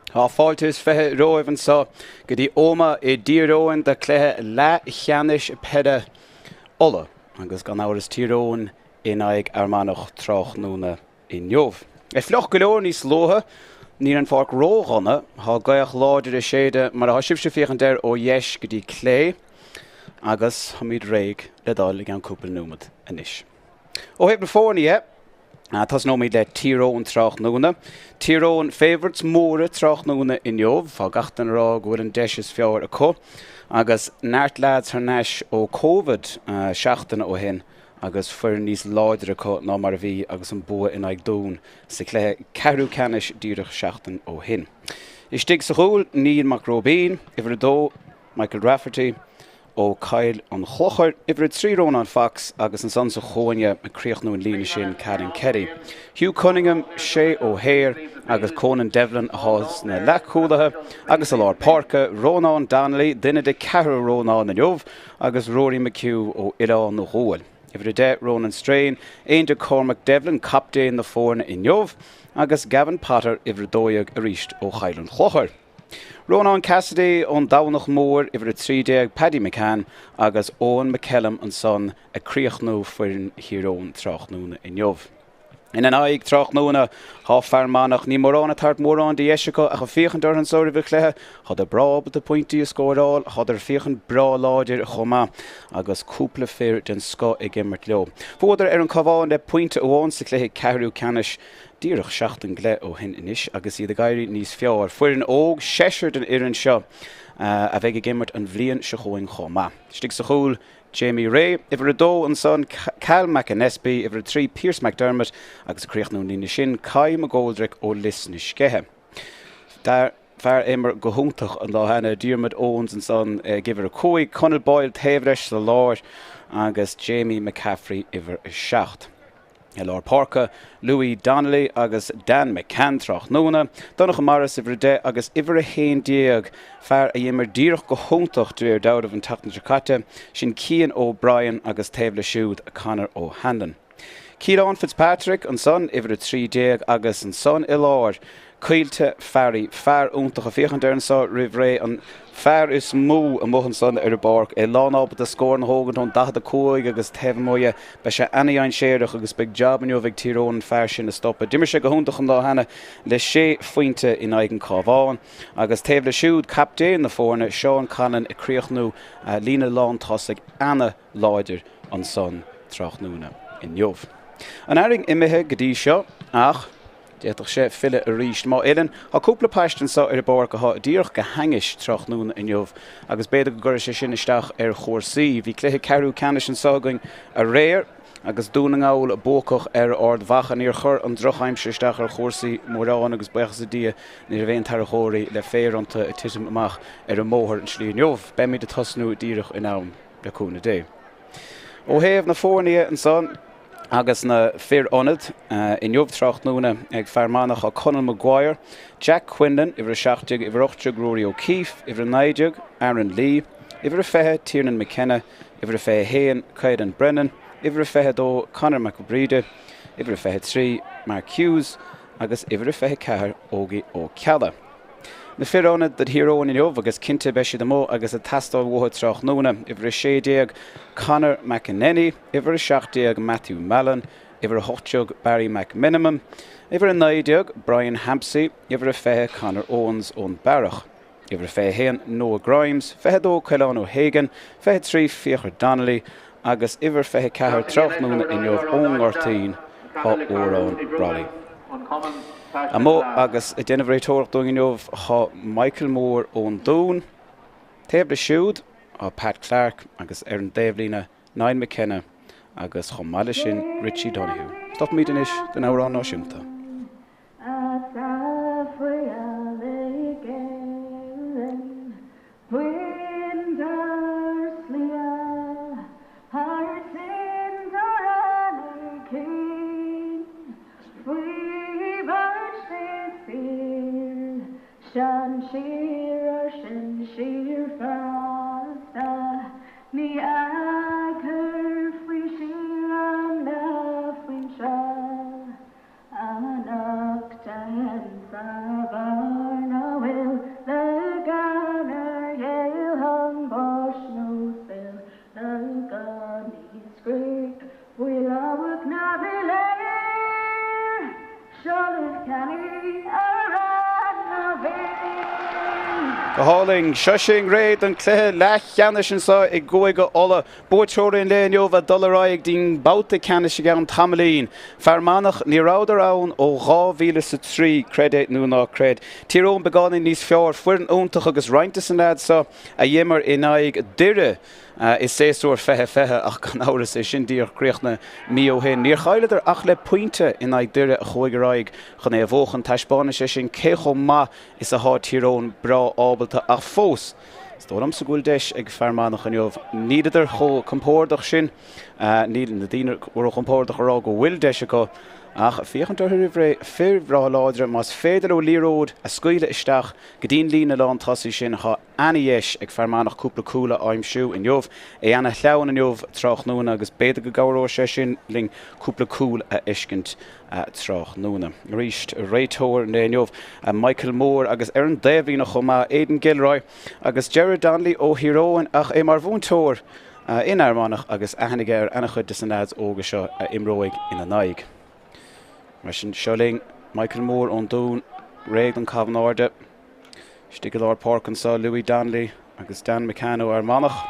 Tá fáilte is 20 romhaibh anseo go dtí Ómaigh i dTír Eoghain do chluiche leathcheannais peile Uladh agus gan amhras Tír Eoghain in aghaidh Fhear Manach tráthnóna inniu. É fliuch go leor níos luaithe, níl an pháirc ródhona, tá gaoth láidir ag séideadh mar atá sibhse ag féachaint air ó dheis go dtí clé agus táimid réidh le dul i gceann cúpla nóiméad anois. Ó thaobh na foirne dhe, tosnóimid le Tír Eoghain tráthnóna. Tír Eoghain favourites móra tráthnóna inniu. Tá gach duine ag rá go bhfuil an deis is fearr acu. Agus neart leaids thar n-ais ó Covid seachtain ó shin agus foireann níos láidre acu ná mar a bhí agus an bua in aghaidh Dún sa chluiche ceathrú ceannais díreach seachtain ó shin. Istigh sa chúl, Neil Mac Róibín, uimhir 2, Michael Rafferty ó Chill an Chlochair, uimhir 3 Rónán Fox agus ansan sa chúinne ag críochnú an líne sin Caden Kelly. Hugh Cunningham, Shay O'Hare agus Conan Devlin atá sna leathchúlaithe agus i lár páirce, Rónán Donnelly, duine de ceathrar Rónán inniu, agus Rory McHugh ó Oileán Ghuail. Uimhir 10 Ronan Strain, 11 Cormac Devlin, captaen na foirne inniu, agus Gavin Potter, uimhir 12 arís ó Chill an Chlochair. Rónán Cassidy ón Domhnach Mór, uimhir 13, Paddy McCann agus Eoin McKellum ansan ag críochnú foireann Thír Eoghain tráthnóna inniu. Ina n-aghaidh tráthnóna tá Fear Manach. Níl mórán ag tabhairt mórán de dheis acu ach ag féachaint orthu anso roimh an chluiche, thádar breá ábalta pointí a scóráil, thádar ag féachaint breá láidir chomh maith agus cúpla fir den scoth ag imirt leo. Bhuadar ar an Cabhán le pointe amháin sa chluiche ceathrú ceannais. Díreach seachtain go leith ó shin anois agus iad ag éirí níos fearr. Foireann óg, seisear den fhoireann seo a bheidh ag imirt an bhliain seo chugainn chomh maith. Istigh sa chúl, Jamie Ray, uimhir 2 ansan, Cal McAnespie, uimhir 3, Pearse McDermott agus ag críochnú an líne sin, Kai McGoldrick ó Lios na Sceiche. Fear a imir go hiontach an lá cheana, Diarmuid Owens ansan ag uimhir 5, Conall Boyle taobh leis sa lár agus Jamie McCaffrey uimhir 7. I lár páirce, Louis Donnelly agus Dan McCann tráthnóna, Donncha Morris uimhir 10 agus uimhir 11, fear a d'imir díreach go hiontach de réir dealraimh an tseachtain seo caite, sin Cian O'Brien agus taobh leis siúd Conor O'Hanlon. Ciarán Fitzpatrick ansan, uimhir 13 agus ansan i lár, Caoilte Farry, fear iontach ag féachaint air anso roimh ré, an fear is mó amuigh ansan ar an bpáirc, é lán-ábalta scóranna a thógaint ón 45 agus taobh amuigh dhe. Beidh sé ana-dhainséarach agus beidh jab inniu ag Tír Eoghain an fear sin a stopadh. D'imir sé go hiontach an lá cheana le sé phointe in aghaidh an Cabhán agus taobh leis siúd, captaen na foirne, Seán Conlon ag críochnú líne lántosaigh ana-láidir ansan tráthnóna inniu. An fhearthainn imithe go dtí seo ach. D'fhéadfadh sé filleadh arís. Má fhilleann, tá cúpla paiste anso ar an bpáirc atá díreach go hainnis tráthnóna inniu agus b'fhéidir go gcuirfidh sé sin isteach ar chúrsaí. Bhí cluiche ceathrú ceannais anso againn aréir agus Dún na nGall buacach ar Ard Mhacha. Níor chuir an drochaimsir isteach ar chúrsaí mórán agus buíochas le Dia ní raibh aon tarracóirí le féar iontu ag titim amach ar an mbóthar an tslí inniu. Beimid ag tosnú díreach in am le cúnamh Dé. Ó thaobh na foirne dhe ansan agus na fir ionad, inniu tráthnóna ag Fear Manach tá Conall Maguire, Jack Quinlan, uimhir 17, uimhir 18, Rory O'Keefe, uimhir 19, Aaron Lee, uimhir 20, Tiernan McKenna, uimhir 21, Caolan Brennan, uimhir 22, Conor McBride, uimhir 23, Mark Hughes agus uimhir 24, Ógie Ó Ceallaigh. Na fir ionaid do Thír Eoghain inniu agus cinnte beidh siad amuigh agus ag teastáil uathu tráthnóna. Uimhir 16, Conor McEneny, Uimhir 17, Matthew Mallon, Uimhir 18, Barry McMenamin, Uimhir 19, Brian Hampsey, Uimhir 20, Conor Owens ón Bearach, Uimhir 21, Noah Grimes, 22, Caolán O'Hagan, 23, Fiachra Donnelly agus uimhir 24 tráthnóna inniu ón nGoirtín, tá Odhrán Brolly. Amuigh agus ag déanamh réiteoireacht dúinn inniu tá Michael Moore ón Dún. Taobh leis siúd tá Pat Clarke agus ar an dtaobhlíne Niall McKenna agus chomh maith leis sin Richie Donoghue. Stopfaimid anois don amhrán náisiúnta. Atá faoi eallaigh Éireann, bain dár slua thar toinn dár eallaigh cinn, faoi bhairt is fíor, sean-sír ár sinsir feasta, ní fhágfar faoi síol an lá faoin tráth. gunnaí scréach faoi lámhach na bpiléar. Seo libh ceannaí Amhrán na bhFiann. Go hálainn. Seo sinn réidh don cluiche leathcheannais anseo i gCúige Uladh. Buaiteoirí an lae inniu ag dul ar aghaidh go dtí'n babhta ceannais i gceann tamaillín. Fear Manach, ní rabhadar ann ó 2003, creid é nó ná creid. Tír Eoghain beagáinín níos fearr, foireann iontach agus roinnt de na leaids seo a d'imir in aghaidh Doire i séasúr 2020 ach gan amhras é sin díreach críochnaithe mí ó shin. Níor chailleadar ach le pointe in aghaidh Doire a chuaigh ar aghaidh chun é a bhuachan. Taispeánann sé sin cé chomh maith is athá Tír Eoghain breá ábalta ach fós is dóigh liomsa go bhfuil deis ag Fear Manach inniu. Níleadar chomh compordach sin, níl na daoine ró-chompordach a rá go bhfuil deis acu ach féachaint orthu roimh ré, fir bhreá láidre, más féidir leo liathróid a scaoileadh isteach go dtí'n líne lán tosaigh sin, thá ana-dheis ag Fear Manach cúpla cúl a aimsiú inniu. É ana-shleamhain inniu tráthnóna agus b'fhéidir go gcabhróidh sé sin linn cúpla cúl a fheiscint tráthnóna. Arís, réiteoir an lae inniu, Michael Moore agus ar an dtaobhlíne chomh maith, Aidan Gilroy agus Gerard Donnelly ó Thír Eoghain ach é mar mhúinteoir in Fhear Manach agus aithne aige ar ana-chuid de na leaids óga seo a imreoidh ina n-aghaidh. Mar sin, seo linn Michael Moore ón Dún, réidh don caitheamh in airde. Istigh i lár páirce anseo, Louis Donnelly agus Dan McCann ó Fhear Manach,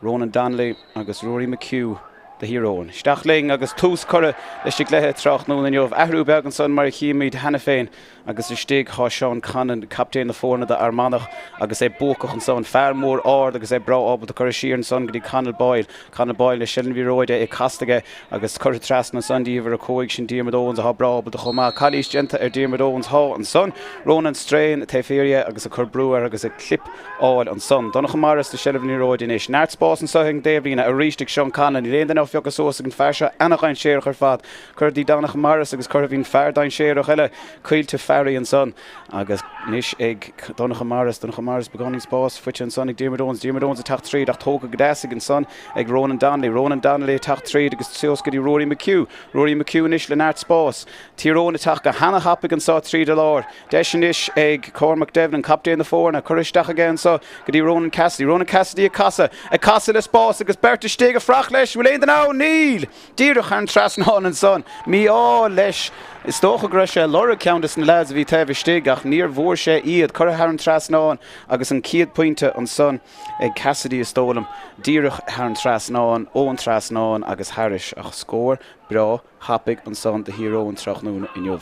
Ronan Donnelly agus Rory McHugh do Thír Eoghain. Isteach linn agus tús curtha leis an gcluiche tráthnóna inniu. Athrú beag ansan mar a chímid cheana féin agus istigh thá Seán Connon, captaen na foirne do Fhear Manach agus é buacach ansan. Fear mór ard agus é breá ábalta curtha siar ansan go dtí Conall Boyle. Conall Boyle le seilbh na liathróide, é casta aige agus curtha trasna ansan dtí uimhir 5, sin Diarmuid Owens athá breá ábalta chomh maith. Calaois déanta ar Diarmuid Owens thá ansan. Ronan Strain taobh thiar dhe agus ag cur brú air agus ag clipeáil ansan. Donncha Morris le seilbh na liathróide anois. Neart spás anso ag an dtaobhlíne arís ag Seán Conlon. Níl aon duine á phiocadh suas ag an fear seo ana-dhainséarach ar fad. Curtha dtí Donncha Morris agus curtha bhí an fear dainséarach eile Caoilte Farry ansan agus anois ag Donncha Morris, Donncha Morris beagáinín spás faighte ansan ag Diarmuid Owens, Diarmuid Owens ag teacht tríd ach tógtha go deas ag ansan ag Ronan Donnelly, Ronan Donnelly ag teacht tríd agus suas go dtí Rory McHugh, Rory McHugh anois le neart spás. Tír Eoghain ag teacht go hana-thapaidh anso tríd an lár. Deis anois ag Cormac Devlin, captaen na foirne, curtha isteach aige anso go dtí Ronan Cassidy, Ronan Cassidy ag casadh, ag casadh le spás agus beirt istigh ag fuireach leis, bhfuil aon duine ann? Níl! Díreach thar an trasnán ansan. Mí-ádh leis. Is dócha go raibh sé ag lorg ceann des na leaids a bhí taobh istigh ach níor bhfuair sé iad. Curtha thar an trasnán agus an chéad pointe ansan ag Cassidy is dóigh liom. Díreach thar an trasnán, ón trasnán agus thairis ach scór breá thapaidh ansan do Thír Eoghain tráthnóna inniu.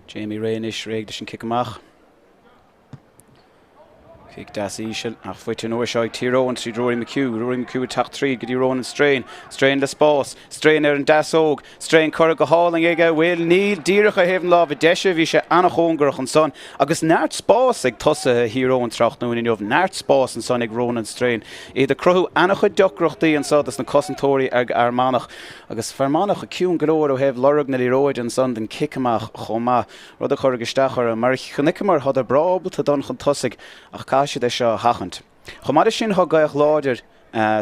Jamie Ray anois réidh leis an cic amach. Cic deas íseal ach faighte an uair seo ag Tír Eoghain tríd Rory McHugh. Rory McHugh ag teacht tríd go dtí Ronan Strain. Strain le spás. Strain ar an deasóg. Strain curtha go hálainn aige. Bhfuil? Níl. Díreach ar thaobh na láimhe deise. Bhí sé an-chóngarach ansan. Agus neart spás ag tosaithe Thír Eoghain tráthnóna inniu. Neart spás ansan ag Ronan Strain. Iad ag cruthú an-chuid deacrachtaí anso dos na cosantóirí ag Fhear Manach. Agus Fear Manach ciúin go leor ó thaobh lorg na liathróide ansan don cic amach chomh maith. rud a chuirfeadh isteach orthu. Mar a chonaiceamar, thádar breá ábalta dul chun tosaigh ach caithfidh siad é seo a sheachaint. Chomh maith leis sin, thá gaoth láidir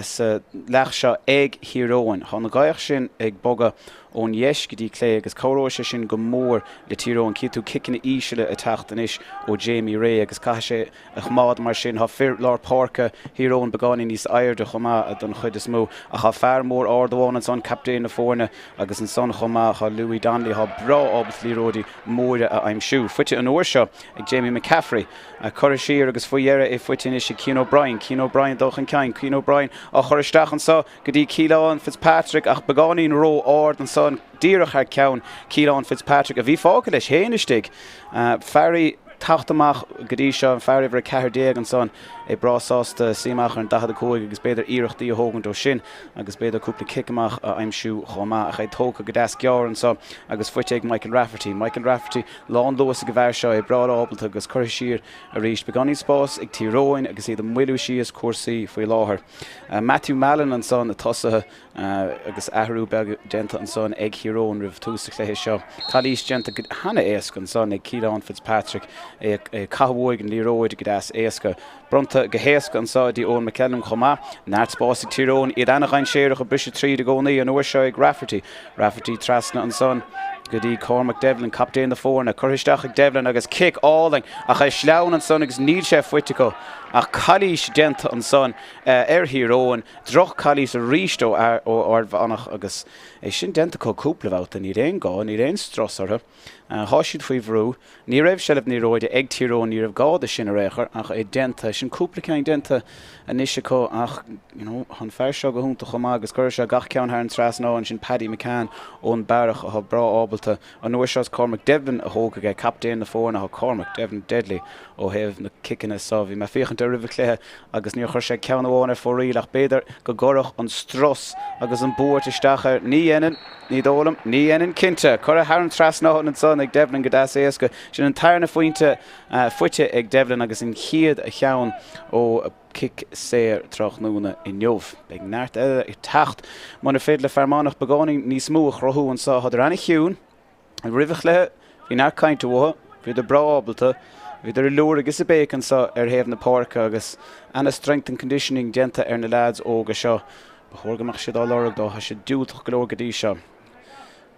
sa leath seo ag Thír Eoghain. Thá na gaoth sin ag bogadh ón dheis go dtí clé agus cabhróidh sé sin go mór le Tír Eoghain. Cífidh tú ciceanna ísle ag teacht anois ó Jamie Ray agus caithfidh sé a choimeád mar sin. Thá fir lár páirce Thír Eoghain beagáinín níos airde chomh maith don chuid is mó ach thá fear mór ard amháin ansan, captaen na foirne agus ansan chomh maith thá Louis Donnelly, thá breá ábalta liathróidí móire a aimsiú. Faighte an uair seo ag Jamie McCaffrey. Curtha siar agus faoi dheireadh é faighte anois ag Cian O'Brien. Cian O'Brien dul chun cinn. Cian O'Brien á chur isteach anso go dtí Keelan Fitzpatrick ach beagáinín ró-ard ansan díreach thar ceann Keelan Fitzpatrick a bhí fágtha leis féin istigh. Farry teacht amach go dtí seo, an fear uimhir 14 ansan, é breá sásta suí amach ar an 45 agus b'fhéidir iarrachtaí a thógaint ó sin agus b'fhéidir cúpla cic amach a aimsiú chomh maith ach é tógtha go deas gearr anso agus faighte ag Michael Rafferty. Michael Rafferty, lán luas ag an bhfear seo, é breá ábalta agus curtha siar arís. Beagáinín spáis ag Tír Eoghain agus iad ag moilliú síos cúrsaí faoi láthair. Matthew Mallon ansan, na tosaithe. Agus athrú beag déanta ansan ag Thír Eoghain roimh tús an chluiche seo. Calaois déanta go hana-éasca ansan ag Keelan Fitzpatrick, é ag caitheamh uaidh an liathróid go deas éasca. Bronnta go héasca anso dtí Eoin McLellan chomh maith. Neart spáis ag Tír Eoghain, iad ana-dhainséarach ag briseadh tríd i gcónaí, an uair seo ag Rafferty. Rafferty trasna ansan. go dtí Cormac Devlin, captaen na foirne. Curtha isteach ag Devlin agus cic álainn ach é sleamhain ansan agus níl sé faighte acu ach calaois déanta ansan ar Thír Eoghain. Droch-chalaois arís ó Ard Mhanach agus é sin déanta acu cúpla babhta. Níl aon gá, níl aon strus orthu. Tá siad faoi bhrú. Ní raibh seilbh na liathróide ag Tír Eoghain, ní raibh gá do sin ar aon chor ach é déanta. Sin cúpla ceann déanta anois acu ach you know tá an fear seo go hiontach chomh maith agus cuirfidh sé gach ceann thar an trasnán, sin Paddy McCann ón Bearach atá breá ábalta. An uair seo is Cormac Devlin a thógfaidh é, captaen na foirne. Tá Cormac Devlin deadly ó thaobh na ciceanna so. Bhí mé ag féachaint air roimh an chluiche agus níor chuir sé ceann amháin ar fóraoil ach b'fhéidir go gcuirfeadh an strus agus an buairt isteach air. Ní dhéanann, ní dóigh liom, ní dhéanann cinnte. Curtha thar an trasnán ansan ag Devlin go deas éasca. Sin an tarna phointe faighte ag Devlin agus an chéad cheann ó chic saor tráthnóna inniu. Beidh neart eile ag teacht muna féidir le Fear Manach beagáinín níos mó a chruthú anseo. Thádar ana-chiúin. Roimh an chluiche, bhí neart cainte uathu, bhíodar breá ábalta, bhíodar ag liúradh agus ag béiceadh anseo ar thaobh na páirce agus ana strength and conditioning déanta ar na leaids óga seo. Ba chóir go mbeadh siad á lorg dó, tá siad diúltach go leor go dtí seo.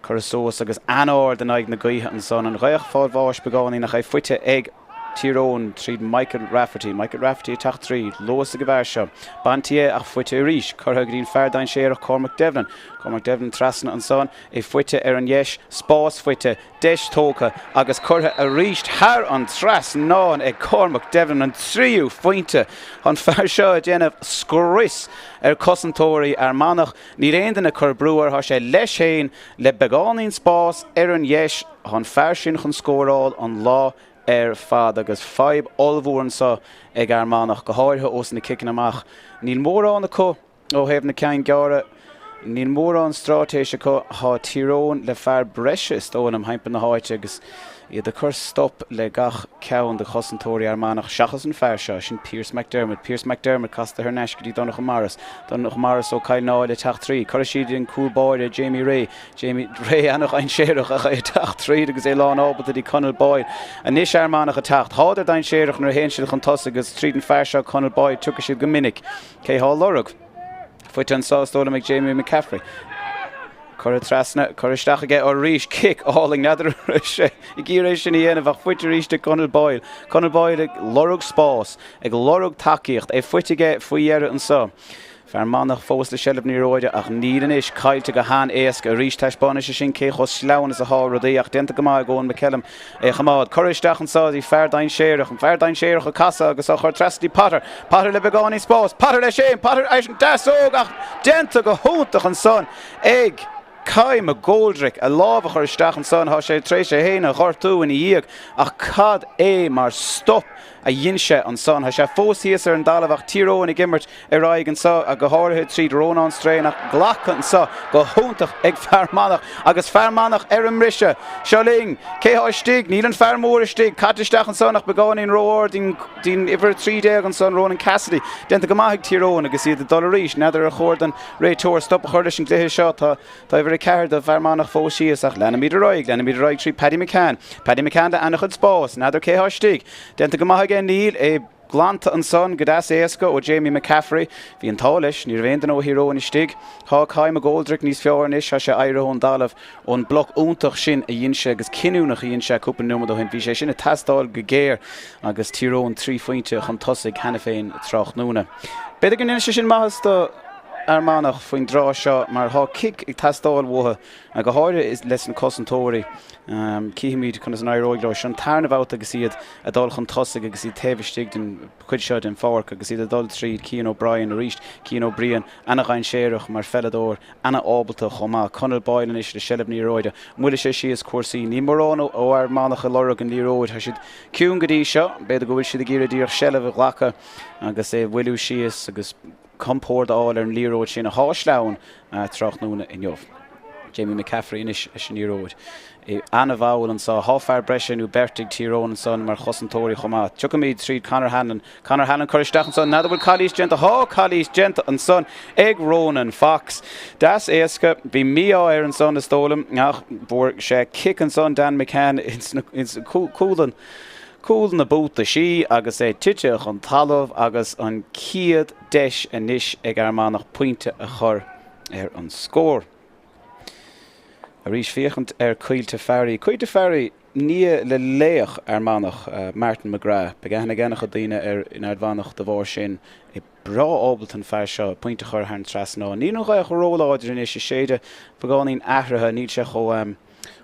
Curtha suas agus an-ard in aghaidh na gaoithe ansan, an ghaoth ag fáil bháis beagáinín ach é faighte ag Tír Eoghain tríd Michael Rafferty. Michael Rafferty ag teacht tríd. Luas ag an bhfear seo. Bainte dhe ach faighte arís. Curtha go dtí an fear dainséarach Cormac Devlin. Cormac Devlin trasna ansan. É faighte ar an dheis. Spás faighte. Deis tógtha agus curtha arís thar an trasnán ag Cormac Devlin. An tríú phointe. An fear seo ag déanamh scrios ar chosantóirí Fhear Manach. Níl aon duine ag cur brú air. Tá sé leis féin le beagáinín spás ar an dheis. Tá an fear sin chun scóráil an lá ar fad agus fadhb ollmhór anseo ag Fhear Manach, go háirithe ós na ciceanna amach. Níl mórán acu ó thaobh na ceann gearra, níl mórán stráitéis acu. Tá Tír Eoghain le fear breise is dóigh liom thimpeall na háite agus iad ag cur stop le gach ceann de chosantóirí Fhear Manach seachas an fear seo, sin Pearse McDermott. Pearse McDermott casta thar n-ais go dtí Donncha Morris. Donncha Morris ó Cill na hÁille ag teacht tríd. Cuirfidh siad an cúl báire Jamie Ray. Jamie Ray an-dhainséarach ach é ag teacht tríd agus é lán ábalta dtí Conall Boyle. Anois Fhear Manach ag teacht. Thádar dainséarach nuair a théann siad chun tosaigh agus tríd an fear seo Conall Boyle tiocfaidh siad go minic. Cé thá á lorg? Faighte anso is dóigh liom ag Jamie McCaffrey. Curtha trasna, curtha isteach aige arís. Cic álainn. N'fheadar an raibh sé ag iarraidh é sin a dhéanamh ach faighte arís ag Conall Boyle. Conall Boyle ag lorg spás, ag lorg tacaíocht. É faighte aige faoi dheireadh anso. Fear Manach fós le seilbh na liathróide ach níl anois, caillte go han-éasca arís. Taispeánann sé sin cé chomh sleamhain is atá rudaí ach déanta go maith ag Eoin McKellum é a choimeád. Curtha isteach anso dtí fear dainséarach, an fear dainséarach ag casadh agus á chur trasna dtí Potter. Potter le beagáinín spáis. Potter leis féin. Potter eisean deasóg ach déanta go hiontach ansan ag Kai McGoldrick. A lámh a chur isteach ansan. Tá sé tar éis é féin a ghortú ina dhiaidh ach cad é mar stop a dhein sé ansan. Tá sé fós thíos ar an dtalamh ach Tír Eoghain ag imirt ar aghaidh anso, go háirithe tríd Rónán Strain ach glactha anso go hiontach ag Fear Manach agus Fear Manach ar an mbriseadh. Seo linn. Cé thá istigh? Níl an fear mór istigh. Caite isteach ansan ach beagáinín ró-ard dtí'n uimhir 13 ansan, Ronan Cassidy. Déanta go maith ag Tír Eoghain agus iad ag dul arís. N'fheadar ar chóir don réiteoir stop a chur leis an gcluiche seo. Tá Tá uimhir 4 do Fhear Manach fós thíos ach leanfaimid ar aghaidh, leanfaimid ar aghaidh trí Paddy McCann. Paddy McCann le an-chuid spáis, n'fheadar cé thá istigh. Déanta go maith aige, níl, é glanta ansan go deas éasca ó Jamie McCaffrey. Bhí an t-ádh leis, ní raibh aon duine ó Thír Eoghain istigh. Tá Kai McGoldrick níos fearr anois, tá sé éirithe ón dtalamh ón mbloc iontach sin a dhein sé agus cinniúnach a dhein sé cúpla nóiméad ó shin. Bhí sé sin ag teastáil go géar agus Tír Eoghain 3 phointe chun tosaigh cheana féin tráthnóna. B'fhéidir go ndéanfaidh sé sin maitheas do Fhear Manach faoin dtráth seo mar tá cic ag teastáil uathu, go háirithe leis na cosantóirí. Cífimid conas an éireoidh leo. Seo an tarna bhabhta agus iad ag dul chun tosaigh agus iad taobh istigh den chuid seo den pháirc agus iad ag dul tríd Cian O'Brien arís. Cian O'Brien, ana-dhainséarach mar pheileadóir, ana-ábalta chomh maith. Conall Boyle anois le seilbh na liathróide. Moillfidh sé síos cúrsaí. Níl mórán ó Fhear Manach ag lorg an liathróid. Tá siad ciúin go dtí seo. B'fhéidir go bhfuil siad ag iarraidh díreach seilbh a ghlacadh agus é a mhoilliú síos agus compord a fháil ar an liathróid sin athá sleamhain tráthnóna inniu. Jamie McCaffrey anois leis an liathróid. É an-mhall anso. Thá fear breise nó beirt ag Tír Eoghain ansan mar chosantóirí chomh maith. Tiocfaimid tríd Conor Hanlon. Conor Hanlon curtha isteach ansan. N'fheadar bhfuil calaois déanta. Thá calaois déanta ansan ag Ronan Fox. Deas éasca. Bhí mí-ádh air ansan is dóigh liom ach fuair sé cic ansan Dan McCann ins cúl an Cúl na buataisí agus é tite chun talaimh agus an chéad deis anois ag Fhear Manach pointe a chur ar an scór. Arís féachaint ar Caoilte Farry. Caoilte Farry, nia le laoch Fhear Manach, Martin McGrath. Beidh aithne ag an-chuid daoine air in Ard Mhanach de bharr sin. É breá ábalta an fear seo pointe a chur thar an trasnán. Níl an ghaoth róláidir anois, ag séideadh beagáinín athraithe, níl sé chomh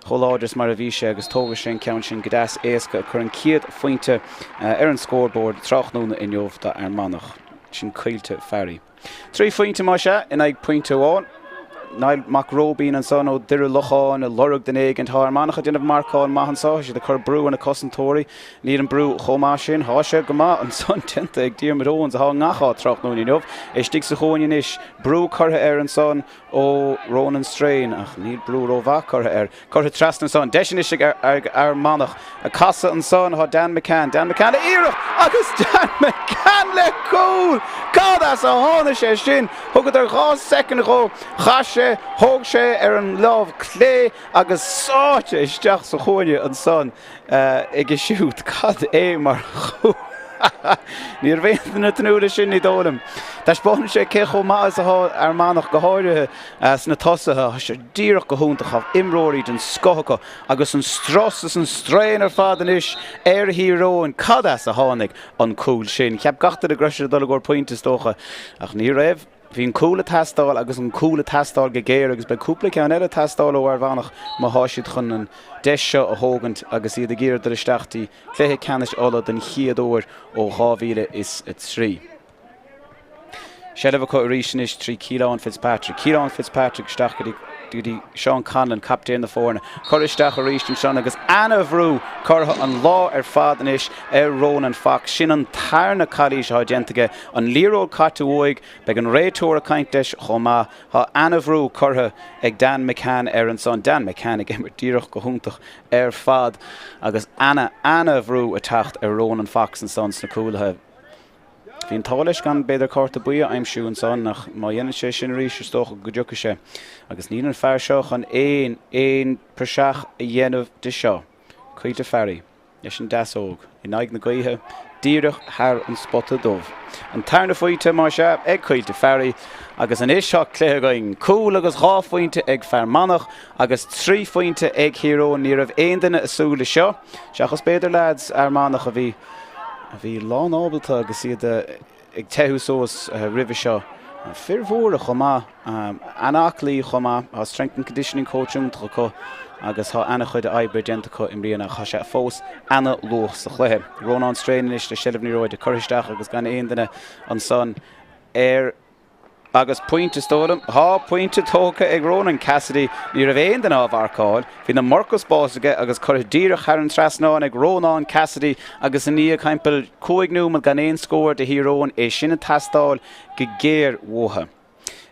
chomh láidir is mar a bhí sé agus tógfaidh sé an ceann sin go deas éasca ag cur an chéad phointe ar an scórbord tráthnóna inniu d'Fhear Manach. Sin Caoilte Farry. 3 phointe más ea, in aghaidh pointe amháin. Niall Mac Róibín ansan ó Doire Locháin ag lorg duine éigin. Tá Fhear Manach ag déanamh marcáil maith anso. Tá siad ag cur brú ar na cosantóirí. Níl an brú chomh maith sin. Tá sé go maith ansan déanta ag Diarmuid Owens atá i ngach áit tráthnóna inniu. Istigh sa chúinne anois. Brú curtha air ansan ó Ronan Strain ach níl brú rómhaith curtha air. Curtha trasna ansan. Deis anois ag Fhear Manach. Ag casadh ansan atá Dan McCann. Dan McCann le iarracht agus Dan McCann le cúl! Cad as a tháinig sé sin? Thugadar 2 soicind dhó. Chas sé, thóg sé ar an lámh clé agus sáite isteach sa chúinne ansan aige siúd. Cad é mar chúl! Ní raibh aon duine ag tnúth leis sin, ní dóigh liom. Taispeánann sé cé chomh maith is atá Fhear Manach, go háirithe sna tosaithe. Tá sé díreach go hiontach. Tá imreoirí den scoth acu agus an strus is an straidhn ar fad anois ar Thír Eoghain. Cad as a tháinig an cúl sin? Cheap gach duine go raibh siad ag dul i gcomhair pointe, is dócha, ach ní raibh. Bhí an cúl ag teastáil agus an cúl ag teastáil go géar agus beidh cúpla ceann eile ag teastáil ó Fhear Mhanach má thá siad chun an deis seo a thógaint agus iad ag iarraidh dul isteach dtí cluiche ceannais Uladh den chéad uair ó 2003. Seilbh acu arís anois trí Keelan Fitzpatrick. Keelan Fitzpatrick isteach go dtí Seán Conlon, captaen na foirne. Curtha isteach arís ansin agus ana-bhrú curtha an lá ar fad anois ar Ronan Fox. Sin an tarna calaois atá déanta aige. An liathróid caite uaidh. Beidh an réiteoir ag caint leis chomh maith. Tá ana-bhrú curtha ag Dan McCann air ansan. Dan McCann ag imirt díreach go hiontach ar fad agus ana, ana-bhrú ag teacht ar Ronan Fox ansan sna cúlaithe. Bhí an t-ádh leis gan, b'fhéidir, cárta buí a aimsiú ansan ach má dhéanann sé sin arís is dócha go dtiocfaidh sé. Agus níl an fear seo chun aon, aon praiseach a dhéanamh de seo. Caoilte Farry, leis an deasóg, in aghaidh na gaoithe, díreach thar an spota dubh. An tarna phointe, más ea, ag Caoilte Farry. Agus anois tá cluiche againn. Cúl agus 2 phointe ag Fear Manach agus 3 phointe ag Thír Eoghain. Ní raibh aon duine ag súil leis seo, seachas b'fhéidir leaids Fhear Manach a bhí a bhí lán-ábalta agus iad ag teitheadh suas roimhe seo. Fir mhóra chomh maith, an-aclaí chomh maith. Tá strength and conditioning coach iontach acu agus tá an-chuid oibre déanta acu i mbliana ach tá sé fós an-luath sa chluiche. Rónán Strain anois le seilbh na liathróide curtha isteach agus gan aon duine ansan ar Agus pointe, is dóigh liom. Tá pointe tógtha ag Ronan Cassidy. Ní raibh aon duine á mharcáil. Bhí an iomarca spáis aige agus curtha díreach thar an trasnán ag Rónán Cassidy agus i ndiaidh timpeall 5 nóiméad gan aon scór do Thír Eoghain, é sin ag teastáil go géar uathu.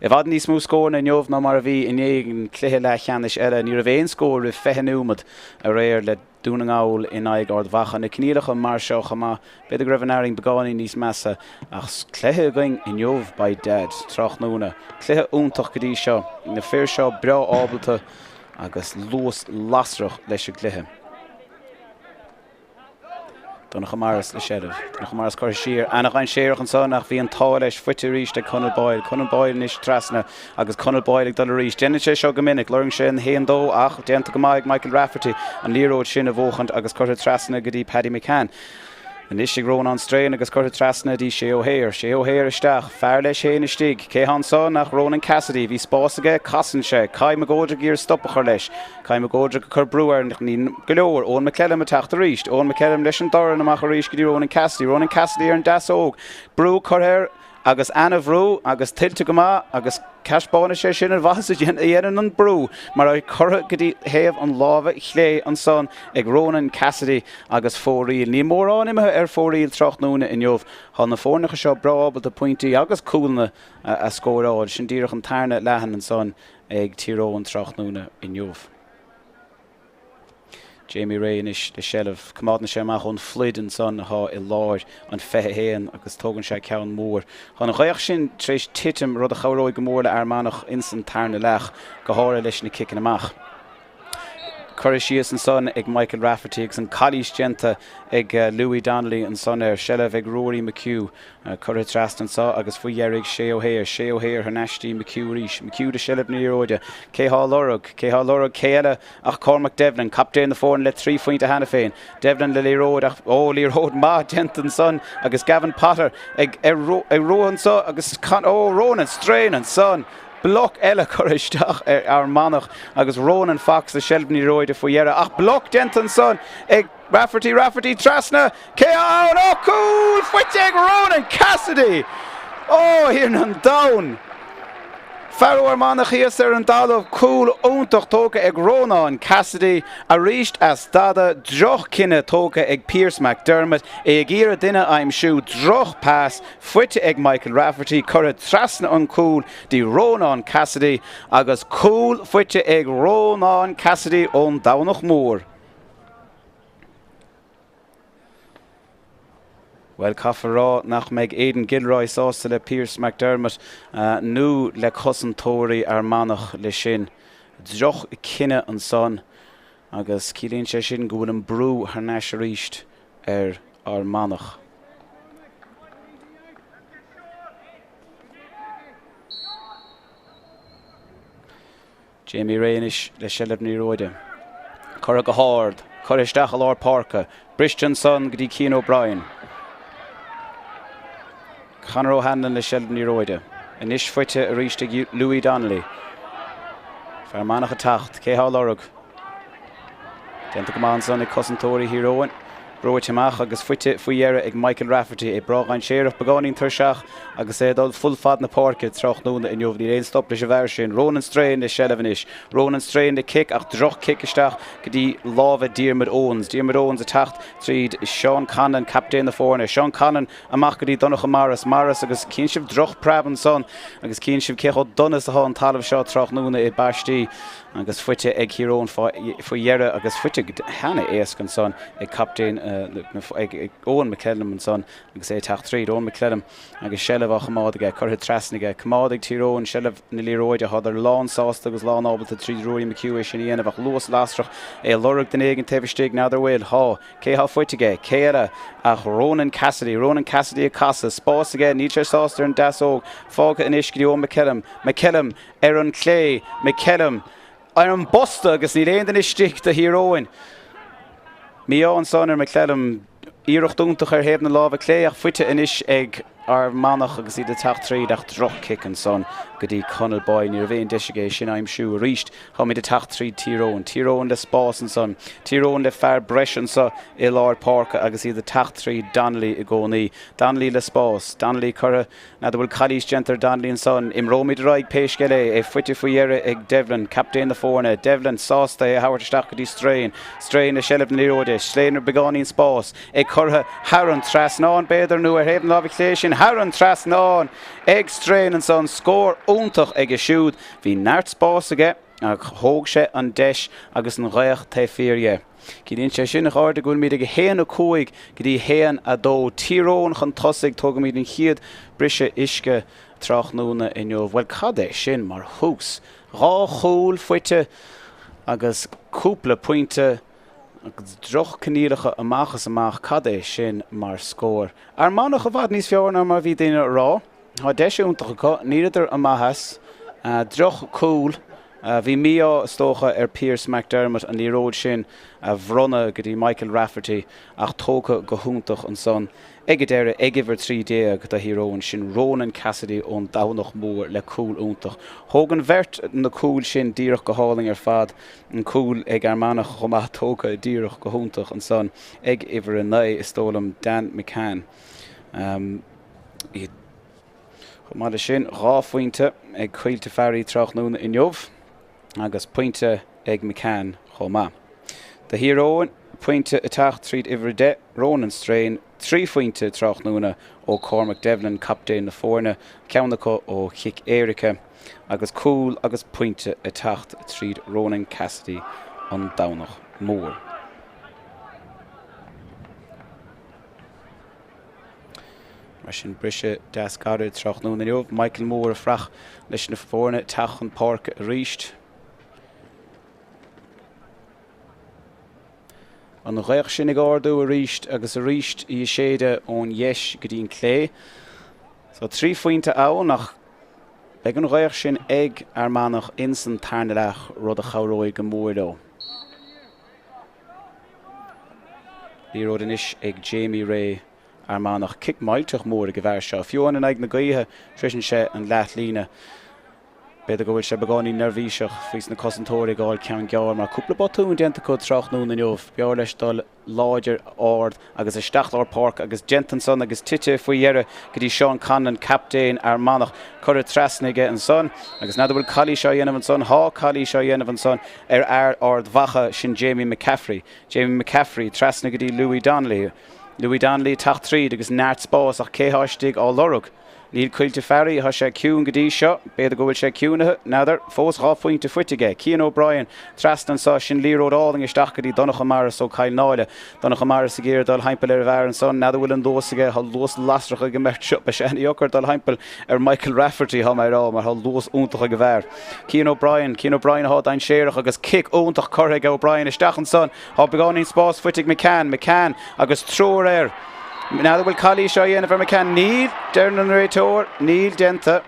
I bhfad níos mó scóranna inniu ná mar a bhí inné ag an cluiche leathcheannais eile. Ní raibh aon scór roimh 20 nóiméad aréir le Dún na nGall in aghaidh Ard Mhacha. Na coinníollacha mar seo chomh maith, b'fhéidir go raibh an fharraige beagáinín níos measa ach cluiche againn inniu by dad, tráthnóna. Cluiche iontach go dtí seo. Na fir seo breá ábalta agus luas lasrach leis an gcluiche. Donncha Morris le seilbh. Donncha Morris curtha siar. Ana-dhainséarach ansan ach bhí an t-ádh leis faighte arís ag Conall Boyle. Conall Boyle anois trasna agus Conall Boyle ag dul arís. Déanann sé seo go minic. Lorgaíonn sé an haon dó ach déanta go maith ag Michael Rafferty an liathróid sin a bhuachaint agus curtha trasna go dtí Paddy McCann. Anois ag Rónán Strain agus curtha trasna dtí Shea O'Hare. Shea O'Hare isteach. Fear leis féin istigh. Cé hé ansan ach Ronan Cassidy. Bhí spás aige. Casann sé. Kai McGoldrick ag iarraidh stop a chur leis. Kai McGoldrick ag cur brú air ach ní go leor. Eoin McClellan ag teacht arís. Eoin McClellan leis an dorn amach arís go dtí Ronan Cassidy. Ronan Cassidy ar an deasóg. Brú curtha air. Agus ana-bhrú, agus tuillte go maith, agus taispeánann sé sin an mhaitheas a dhéanann an brú, mar é curtha go dtí thaobh an láimhe chlé ansan ag Ronan Cassidy agus fóraoil. Níl mórán imithe ar fóraoil tráthnóna inniu. Tá na foirneacha seo breá ábalta pointí agus cúlanna a scóráil. Sin díreach an tarna leathan ansan ag Tír Eoghain tráthnóna inniu. Jamie Ray anois le seilbh. Coimeádann sé amach ón phluid ansan atá i lár an 21 agus tógann sé ceann mór. Tá an ghaoth sin tar éis titim, rud a chabhróidh go mór le Fhear Manach ins an tarna leath, go háirithe leis na ciceanna amach. Curtha síos ansan ag Michael Rafferty agus an calaois déanta ag Louis Donnelly ansan air. Seilbh ag Ruairí McHugh. Curtha trasna anso agus faoi dheireadh ag Shay O'Hare. Shay O'Hare thar n-ais dtí McHugh arís. McHugh le seilbh na liathróide. Cé thá á lorg? Cé thá á lorg? Cé eile ach Cormac Devlin, captaen na foirne le 3 phointe cheana féin. Devlin le liathróid ach, ó, liathróid maith déanta ansan agus Gavin Potter ag rith anso agus, ó, Ronan Strain ansan! Bloc eile curtha isteach ar Fhear Manach agus Ronan Foxe le seilbh na liathróide faoi dheireadh ach bloc déanta ansan ag Rafferty, Rafferty trasna, cé thá ann? Ó, cúl faighte ag Ronan Cassidy! Ó, a Thiarna an Domhain! Fear ó Fhear Manach thíos ar an dtalamh, cúl iontach tógtha ag Rónán Cassidy arís as dada, droch-chinneadh tógtha ag Pearse McDermott, é ag iarraidh duine a aimsiú, droch-phas faighte ag Michael Rafferty, curtha trasna an cúl dtí Rónán Cassidy agus cúl faighte ag Rónán Cassidy ón Domhnach Mór. Bhuel, caithfear a rá nach mbeidh Aidan Gilroy sásta le Pearse McDermott nó le cosantóirí Fhear Manach leis sin. Droch-chinneadh ansan agus ciallaíonn sé sin go bhfuil an brú thar n-ais arís ar Fhear Manach. Jamie Ray anois le seilbh na liathróide. Curtha go hard. Curtha isteach i lár páirce. Briste ansan go dtí Cian O'Brien. Conor O'Hanlon le seilbh na liathróide. Anois faighte arís ag Louis Donnelly. Fear Manach ag teacht. Cé thá á lorg? Déanta go maith ansan ag cosantóirí Thír Eoghain. Brúite amach agus faighte faoi dheireadh ag Michael Rafferty. É breá dainséarach, beagáinín tuirseach agus é ag dul full fad na páirce tráthnóna inniu. Níl aon stop leis an bhfear sin. Ronan Strain le seilbh anois. Ronan Strain le cic ach droch cic isteach go dtí lámha Diarmuid Owens. Diarmuid Owens ag teacht tríd Seán Conlon, captaen na foirne. Seán Conlon amach go dtí Donncha Morris. Morris agus cíonn sibh droch preab ansan agus cíonn sibh cé chomh dona is atá an talamh seo tráthnóna i bpaistí. Agus faighte ag Thír Eoghain faoi dheireadh agus faighte go han-éasca ansan ag captaen ag Eoin McClellan ansan agus é ag teacht tríd. Eoin McClellan agus seilbh á choimeád aige, curtha trasna aige. Coimeád ag Tír Eoghain seilbh na liathróide. Thádar lán sásta agus lán ábalta tríd Ruairí McHugh é sin a dhéanamh ach luas lasrach é ag lorg duine éigin taobh istigh, n'fheadar bhfuil. Thá. Cé thá faighte aige? Cé eile ach Ronan Cassidy. Ronan Cassidy ag casadh. Spás aige, níl sé sásta ar an deasóg. Fágtha anois go dtí Eoin McCellum. McCellum. Ar an chlé, McCellum ar an bposta agus níl aon duine istigh do Thír Eoghain. Mí-ádh ansan ar McClellan. Iarracht iontach ar thaobh na láimhe clé ach faighte anois ag Fhear Manach agus iad ag teacht tríd ach droch-chic ansan go dtí Conal Boyle. Ní raibh aon deis aige é sin a aimsiú arís. Táimid ag teacht tríd Tír Eoghain. Tír Eoghain le spás ansan. Tír Eoghain le fear breise anso i lár páirce agus iad ag teacht tríd Donnelly i gcónaí. Donnelly le spás. Donnelly curtha N'fheadar bhfuil calaois déanta ar Donnelly ansan. Imreoimid ar aghaidh pé scéal é. É faighte faoi dheireadh ag Devlin, captaen na foirne. Devlin sásta é a thabhairt isteach go dtí Strain. Strain le seilbh na liathróide. Strain ar beagáinín spáis. É curtha thar an trasnán, b'fhéidir, nó ar thaobh na láimhe clé sin. Thar an trasnán ag Strain ansan. Scór iontach aige siúd. Bhí neart spáis aige ach thóg sé an deis agus an ghaoth taobh thiar dhe. Ciallaíonn sé sin, a chairde, go bhfuilimid ag 1, 5 go dtí 1, 2. Tír Eoghain chun tosaigh. Tógaimid an chéad briseadh uisce tráthnóna inniu. Bhuel, cad é sin mar thús? Dhá chúl faighte agus cúpla pointe agus droch-coinníollacha amach is amach. Cad é sin mar scór? Fhear Manach i bhfad níos fearr ná mar a bhí daoine a rá. Tá deis iontach acu. Níleadar amach as. Droch-chúl. Bhí mí-ádh, is dócha, ar Pearse McDermott an liathróid sin a bhronnadh go dtí Michael Rafferty ach tógtha go hiontach ansan ag an deireadh ag uimhir 13 do Thír Eoghain, sin Ronan Cassidy ón Domhnach Mór le cúl iontach. Thóg an bheirt na cúil sin díreach go hálainn ar fad. An cúl ag Fhear Manach chomh maith tógtha díreach go hiontach ansan ag uimhir 9, is dóigh liom, Dan McCann. Chomh maith leis sin, 2 phointe ag Caoilte Farry tráthnóna inniu agus pointe ag McCann chomh maith. Do Thír Eoghain, pointe ag teacht tríd uimhir 10, Ronan Strain, 3 phointe tráthnóna ó Cormac Devlin, captaen na foirne, ceann acu ó chic éirice, agus cúl agus pointe ag teacht tríd Ronan Cassidy an Domhnach Mór. Mar sin, briseadh deas gairid tráthnóna inniu. Michael Moore ag fuireach leis na foirne teacht chun páirce arís. An ghaoth sin ag ardú arís agus arís í ag séideadh ón dheis go dtí an clé. So 3 phointe ann ach beidh an ghaoth sin ag Fhear Manach ins an tarna leath, rud a chabhróidh go mór leo. Liathróid anois ag Jamie Ray Fhear Manach. Cic millteach mór ag an bhfear seo. Fiú amháin in aghaidh na gaoithe, sroiseann sé an leathlíne. B'fhéidir go bhfuil sé beagáinín neirbhíseach faoi sna cosantóirí ag fháil ceann gearr mar cúpla botún déanta acu tráthnóna inniu. B'fhearr leis dul láidir ard agus isteach lár páirce agus déanta ansan agus tite faoi dheireadh go dtí Seán Conlon, captaen Fhear Manach. Curtha trasna aige ansan agus n'fheadar bhfuil calaois á dhéanamh ansan. Thá calaois á dhéanamh ansan ar fhear Ard Mhacha, sin Jamie McCaffrey. Jamie McCaffrey trasna go dtí Louis Donnelly. Louis Donnelly ag teacht tríd agus neart spáis ach cé thá istigh á lorg? Níl Caoilte Farry, tá sé ciúin go dtí seo. B'fhéidir go bhfuil sé ciúnaithe, n'fheadar. Fós 2 phointe faighte aige. Cian O'Brien trasna anseo, sin liathróid álainn isteach go dtí Donncha Morris ó Cill Náile. Donncha Morris ag iarraidh dul thimpeall ar an bhfear ansan. N'fheadar bhfuil an luas aige, tá luas lasrach ag an mbeirt seo. Beidh sé ana-dheacair dul thimpeall ar Michael Rafferty, tá mé ag rá, mar tá luas iontach ag an bhfear. Cian O'Brien, Cian O'Brien atá dainséarach agus cic iontach curtha ag O'Brien isteach ansan. Tá beagáinín spás faighte ag McCann, McCann agus triúr air. N'fheadar bhfuil calaois á dhéanamh ar McCann? Níl, deireann an réiteoir. Níl déanta.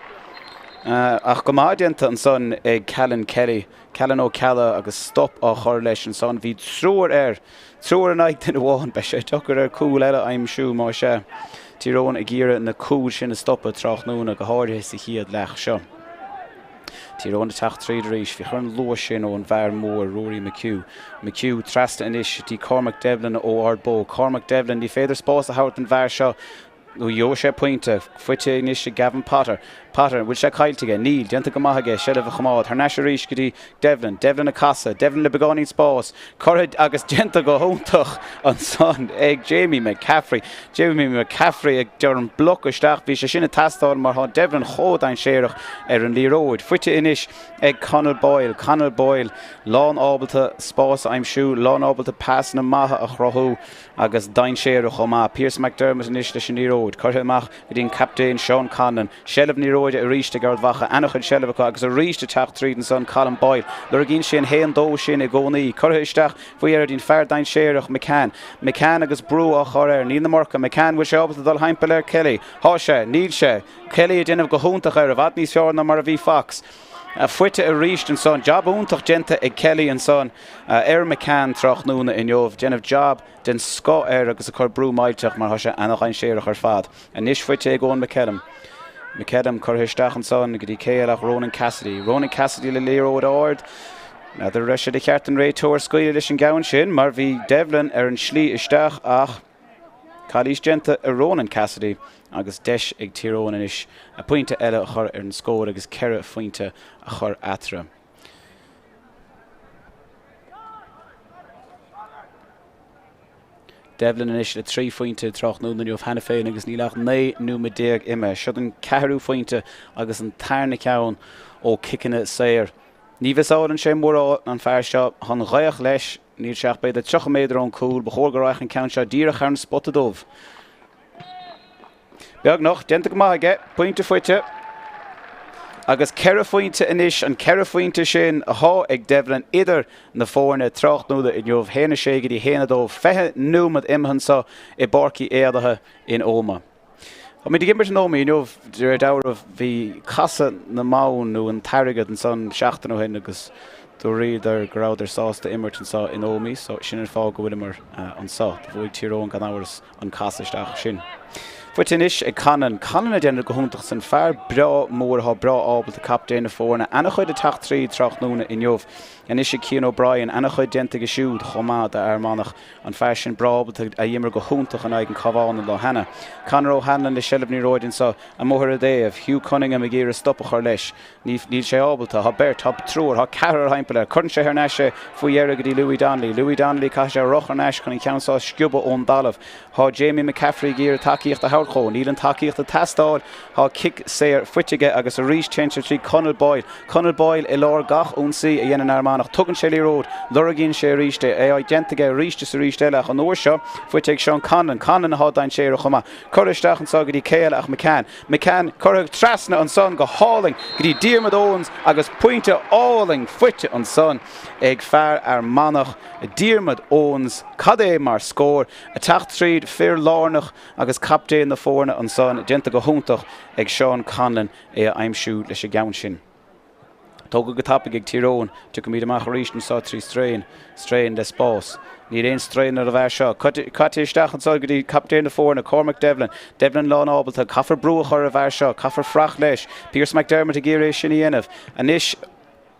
Ach go maith déanta ansan ag Callan Kelly. Callan Ó Ceallaigh agus stop á chur leis ansan. Bhí triúr air. Triúr in aghaidh duine amháin. Beidh sé deacair air cúl eile a aimsiú más ea. Tír Eoghain ag iarraidh na cúil sin a stopadh tráthnóna, go háirithe sa chéad leath seo. Tír Eoghain ag teacht tríd arís. Féach ar an luas sin ón bhfear mór, Ruairí McHugh. McHugh trasna anois dtí Cormac Devlin ó Ard Bó. Cormac Devlin, ní féidir spás a thabhairt don bhfear seo nó gheobhaidh sé pointe. Faighte anois ag Gavin Potter. Potter, bhfuil sé caillte aige? Níl. Déanta go maith aige seilbh a choimeád. Thar n-ais arís go dtí Devlin. Devlin ag casadh. Devlin le beagáinín spáis. Curtha agus déanta go hiontach ansan ag Jamie McCaffrey. Jamie McCaffrey ag déanamh an bloc isteach. Bhí sé sin ag teastáil mar tá Devlin chomh dainséarach ar an liathróid. Faighte anois ag Conall Boyle. Conall Boyle lán ábalta spás a aimsiú, lán ábalta pasanna maithe a chruthú agus dainséarach chomh maith. Pearse McDermott anois leis an liathróid. Curtha amach go dtí an captaen Seán Conlon. Seilbh na liathróide arís ag Ard Mhacha. Ana-chuid seilbh acu agus arís ag teacht tríd ansan Colm Boyle. Lorgaíonn sé an haon dó sin i gcónaí. Curtha isteach faoi dheireadh dtí'n fear dainséarach McCann. McCann agus brú á chur air. Níl an iomarca. McCann, bhfuil sé ábalta dul thimpeall ar Kelly? Thá sé. Níl sé. Kelly ag déanamh go hiontach air. I bhfad níos fearr ná mar a bhí Fox. Faighte arís ansan. Jab iontach déanta ag Kelly ansan ar McCann tráthnóna inniu. Déanamh jab den scoth air agus ag cur brú millteach mar thá sé ana-dhainséarach ar fad. Anois faighte ag Eoin McKellum. McKellum curtha isteach ansan go dtí cé eile ach Ronan Cassidy. Ronan Cassidy le liathróid ard. N'fheadar raibh sé de cheart an réiteoir scaoileadh leis an gceann sin mar bhí Devlin ar an slí isteach ach calaois déanta ar Ronan Cassidy agus deis ag Tír Eoghain anois pointe eile a chur ar an scór agus ceithre phointe a chur eatarthu. Devlin anois le 3 phointe tráthnóna inniu cheana féin agus níl ach 19 nóiméad imithe. Seo an ceathrú phointe agus an tarna ceann ó ciceanna saor. Ní mhiseálann sé mórán an fear seo. Tá an ghaoth leis. Níl sé ach b'fhéidir 30 méadar ón cúl. Ba chóir go raghadh an ceann seo díreach thar an spota dubh. Beagnach, déanta go maith aige, pointe faighte. Agus ceithre phointe anois, an ceithre phointe sin athá ag Devlin idir na foirne tráthnóna inniu, 1-6 go dtí 1-2, 20 nóiméad imithe anseo i bPáirc Uí Fhéadatha in Ómaigh. Táimid ag imirt in Ómaigh inniu, de réir dealraimh, bhí casadh na mbonn nó an t-airgead ansan seachtain ó shin agus dúradar go rabhadar sásta imirt anseo in Ómaigh, so sin an fáth go bhfuileamar anseo. Do bhuaigh Tír Eoghain gan amhras. an casadh isteach sin. Faighte anois ag Conlon. Conlon ag déanamh go hiontach san. Fear breá mór atá breá ábalta captaen na foirne. Ana-chuid ag teacht tríd tráthnóna inniu. Anois ag Cian O'Brien. Ana-chuid déanta aige siúd chomh maith d'Fhear Manach. An fear sin breá ábalta a d'imir go hiontach in aghaidh an Cabhán an lá cheana. Conor O'Hanlon le seilbh na liathróide anseo amuigh ar an dtaobh. Hugh Cunningham ag iarraidh stop a chur leis. Níl sé ábalta. Tá beirt, tá triúr, tá ceathrar thimpeall air. Cuireann sé thar n-ais é faoi dheireadh go dtí Louis Donnelly. Louis Donnelly, caithfidh sé rith thar n-ais chun an ceann seo a sciobadh ón dtalamh. Tá Jamie McCaffrey ag iarraidh tacaíocht a thabhairt. teacht dhó. Níl an tacaíocht ag teastáil. Tá cic saor faighte aige agus arís téann sé trí Conall Boyle. Conall Boyle i lár gach ionsaí a dhéanann Fhear Manach. Tugann sé liathróid, lorgaíonn sé arís é. É déanta aige arís is arís eile ach an uair seo faighte ag Seán Conlon. Conlon atá dainséarach chomh maith. Curtha isteach anseo go dtí cé eile ach McCann. McCann curtha trasna ansan go hálainn go dtí Diarmuid Owens agus pointe álainn faighte ansan ag fear Fhear Manach, Diarmuid Owens. Cad é mar scór! Ag teacht tríd fir lárnach agus captaen na foirne ansan, déanta go hiontach ag Seán Conlon é a aimsiú leis an gceann sin. Tógtha go tapaidh ag Tír Eoghain. Tiocfaimid amach arís anseo trí Strain. Strain le spás. Níl aon strain ar an bhfear seo. Caite isteach anseo go dtí captaen na foirne, Cormac Devlin. Devlin lán ábalta. Caithfear brú a chur ar an bhfear seo. Caithfear fuireach leis. Pearse McDermott ag iarraidh é sin a dhéanamh. Anois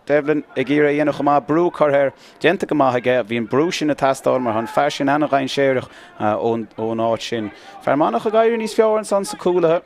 Devlin ag iarraidh a dhéanamh chomh maith. Brú curtha air. Déanta go maith aige. Bhí an brú sin ag teastáil mar tá an fear sin an-dhainséarach ón áit sin. Fear Manach ag éirí níos fearr ansan sna cúlaithe.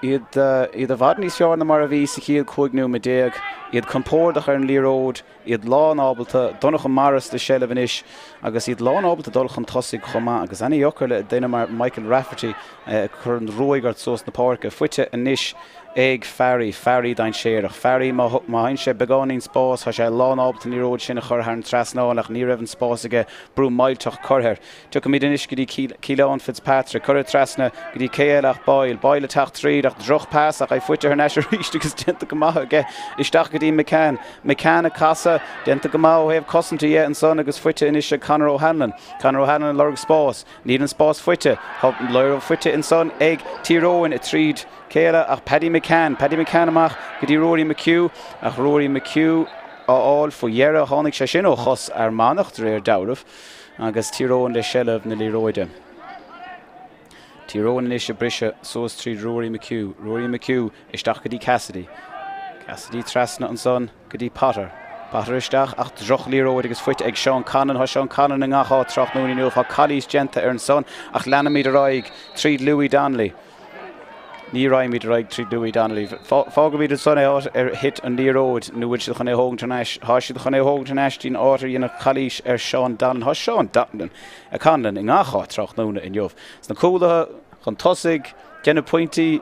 Iad i bhfad níos fearr ná mar a bhí sa chéad 15 nóiméad. Iad compordach ar an liathróid, iad lán ábalta, Donncha Morris le seilbh anois agus iad lán ábalta dul chun tosaigh chomh maith agus ana-dheacair le duine mar Michael Rafferty ag cur an ruaig ort suas na páirce. Faighte anois ag Farry, Farry dainséarach. Farry má fhaigheann sé beagáinín spás, tá sé lán ábalta an liathróid sin a chur thar an trasnán ach ní raibh an spás aige, brú millteach curtha air. Tiocfaimid anois go dtí Keelan Fitzpatrick. Curtha trasna go dtí cé eile ach Boyle. Boyle ag teacht tríd ach droch pas ach é faighte thar n-ais arís agus déanta go maith aige isteach go dtí McCann. McCann ag casadh, déanta go maith ó thaobh cosainte dhe ansan agus faighte anois ag Conor O'Hanlon. Conor O'Hanlon ag lorg spás. Níl an spás faighte. Tá liathróid faighte ansan ag Tír Eoghain tríd cé eile ach Paddy McCann. Paddy McCann amach go dtí Rory McHugh ach Rory McHugh á fháil faoi dheireadh. Tháinig sé sin ó chos Fhear Manach de réir dealraimh. Agus Tír Eoghain le seilbh na liathróide. Tír Eoghain anois ag briseadh suas tríd Ruairí McHugh. Ruairí McHugh isteach go dtí Cassidy. Cassidy trasna ansan go dtí Potter. Potter isteach ach droch-liathróid agus faighte ag Seán Conlon. Tá Seán Conlon i ngach áit tráthnóna inniu. Tá calaois déanta air ansan ach leanaimid ar aghaidh tríd Louis Donnelly. Ní raghaimid ar aghaidh tríd Louis Donnelly. Fágfaimid ansan é áit ar thit an liathróid nó bhfuil siad chun é a thógaint thar n-ais? Tá siad chun é a thógaint thar n-ais dtí'n áit ar deineadh calaois ar Seán Donnelly. Tá Seán Donnelly, Conlon i ngach áit tráthnóna inniu. Sna cúlaithe, chun tosaigh, déanamh pointí.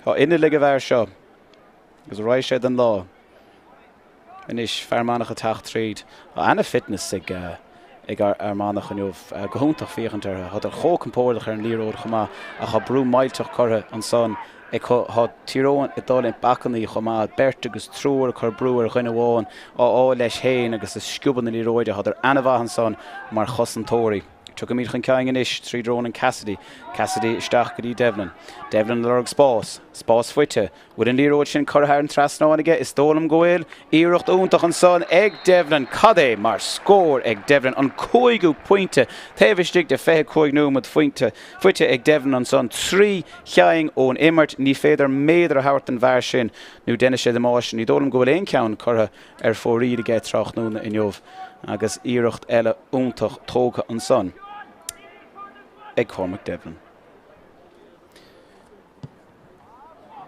Tá inneall ag an bhfear seo agus raghaidh sé don lá. Anois, Fear Manach ag teacht tríd. Tá ana-fitness ag ag Fhear Manach inniu. Go hiontach féachaint orthu. Tádar chomh compordach ar an liathróid chomh maith ach tá brú millteach curtha ansan acu. Tá Tír Eoghain ag dul i bpacannaí chomh maith. Beirt agus triúr ag cur brú ar dhuine amháin á fháil leis féin agus ag sciobadh na liathróide. Tádar ana-mhaith ansan mar chosantóirí. Tiocfaimid chun cinn anois tríd Ronan Cassidy. Cassidy isteach go dtí Devlin. Devlin ag lorg spás. Spás faighte. Bhfuil an liathróid sin curtha thar an trasnán aige? Is dóigh liom go bhfuil. Iarracht iontach ansan ag Devlin. Cad é mar scór ag Devlin. An cúigiú pointe taobh istigh de 25 nóiméad faighte ag Devlin ansan. 3 cheann ón imirt. Ní féidir méadar a thabhairt don bhfear sin nó déanfaidh sé damáiste. Ní dóigh liom go bhfuil aon cheann curtha ar fóraoil aige tráthnóna inniu agus iarracht eile iontach tógtha ansan ag Cormac Devlin.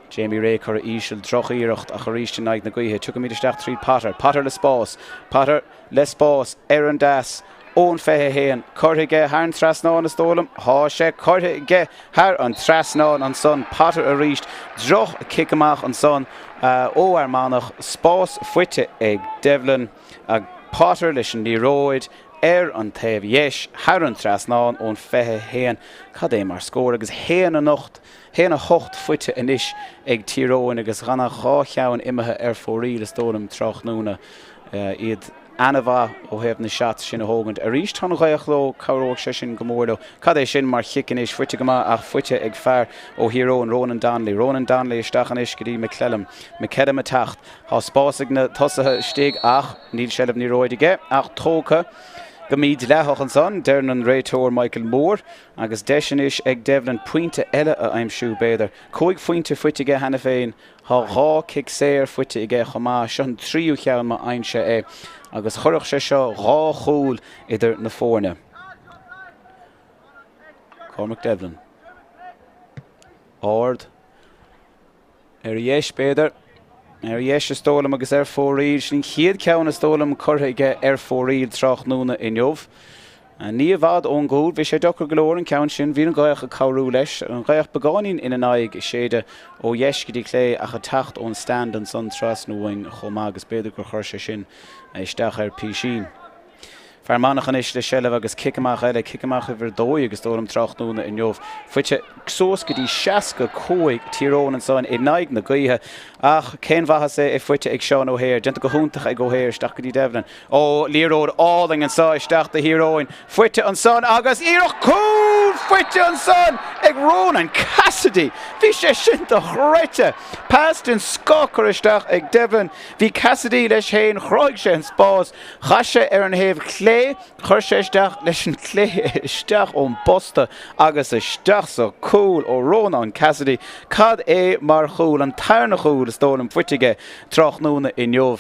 Jamie Ray curtha íseal, droch-iarracht ach arís in aghaidh na gaoithe. Tiocfaimid isteach tríd Potter. Potter le spás. Potter le spás ar an deas ón 21. Curtha aige thar an trasnán is dóigh liom. Tá sé curtha aige thar an trasnán ansan. Potter arís. Droch chic amach ansan ó Fhear Manach. Spás faighte ag Devlin. Potter leis an liathróid. ar an taobh dheis, thar an trasnán ón 21. Cad é mar scór agus 1-8, 1-8 faighte anois ag Tír Eoghain agus gan ach dhá cheann imithe ar fóraoil is dóigh liom tráthnóna. Iad ana-mhaith ó thaobh na shots sin a thógaint. Arís tá an ghaoth leo, cabhróidh sé sin go mór leo. Cad é sin mar chic anois, faighte go maith ach faighte ag fear ó Thír Eoghain, Ronan Donnelly. Ronan Donnelly isteach anois go dtí McClellan. McClellan ag teacht. Tá spás ag na tosaithe istigh ach níl seilbh na liathróide aige ach tógtha go mídhleathach ansan, deireann an réiteoir Michael Moore agus deis anois ag Devlin pointe eile a aimsiú, b'fhéidir. 5 phointe faighte aige cheana féin. Tá 2 cic saor faighte aige chomh maith. Seo an tríú cheann má fhaigheann sé é agus chuirfeadh sé seo dhá chúl idir na foirne. Cormac Devlin. Ard. Ar a dheis, b'fhéidir. Ar a dheis, is dóigh liom, agus ar fóraoil. Sin an chéad cheann, is dóigh liom, curtha aige ar fóraoil tráthnóna inniu. Ní i bhfad ón gcúl. Bhí sé deacair go leor an ceann sin. Bhí an ghaoth ag cabhrú leis. An ghaoth beagáinín ina n-aghaidh ag séideadh ó dheis go dtí clé ach ag teacht ón stand ansan trasna uainn chomh maith agus b'fhéidir gur chuir sé sin isteach ar písín. Fear Manach anois le seilbh agus cic amach eile, cic amach uimhir 12 is dóigh liom tráthnóna inniu. Faighte suas go dtí 65 Tír Eoghain ansan in aghaidh na gaoithe ach cén mhaitheas é é faighte ag Seán O'Hare. Déanta go hiontach ag O'Hare isteach go dtí Devlin. Ó, liathróid álainn anso isteach do Thír Eoghain. Faighte ansan agus iarracht cúl faighte ansan ag Ronan Cassidy! Bhí sé sin dochreidte! Pas den scoth curtha isteach ag Devlin. Bhí Cassidy leis féin, chruthaigh sé an spás, chaith sé ar an thaobh chlé, chuir sé isteach leis an chlé isteach ón bposta agus isteach sa chúl ó Rónán Cassidy. Cad é mar chúl, an tarna chúl is dóigh liom faighte aige tráthnóna inniu.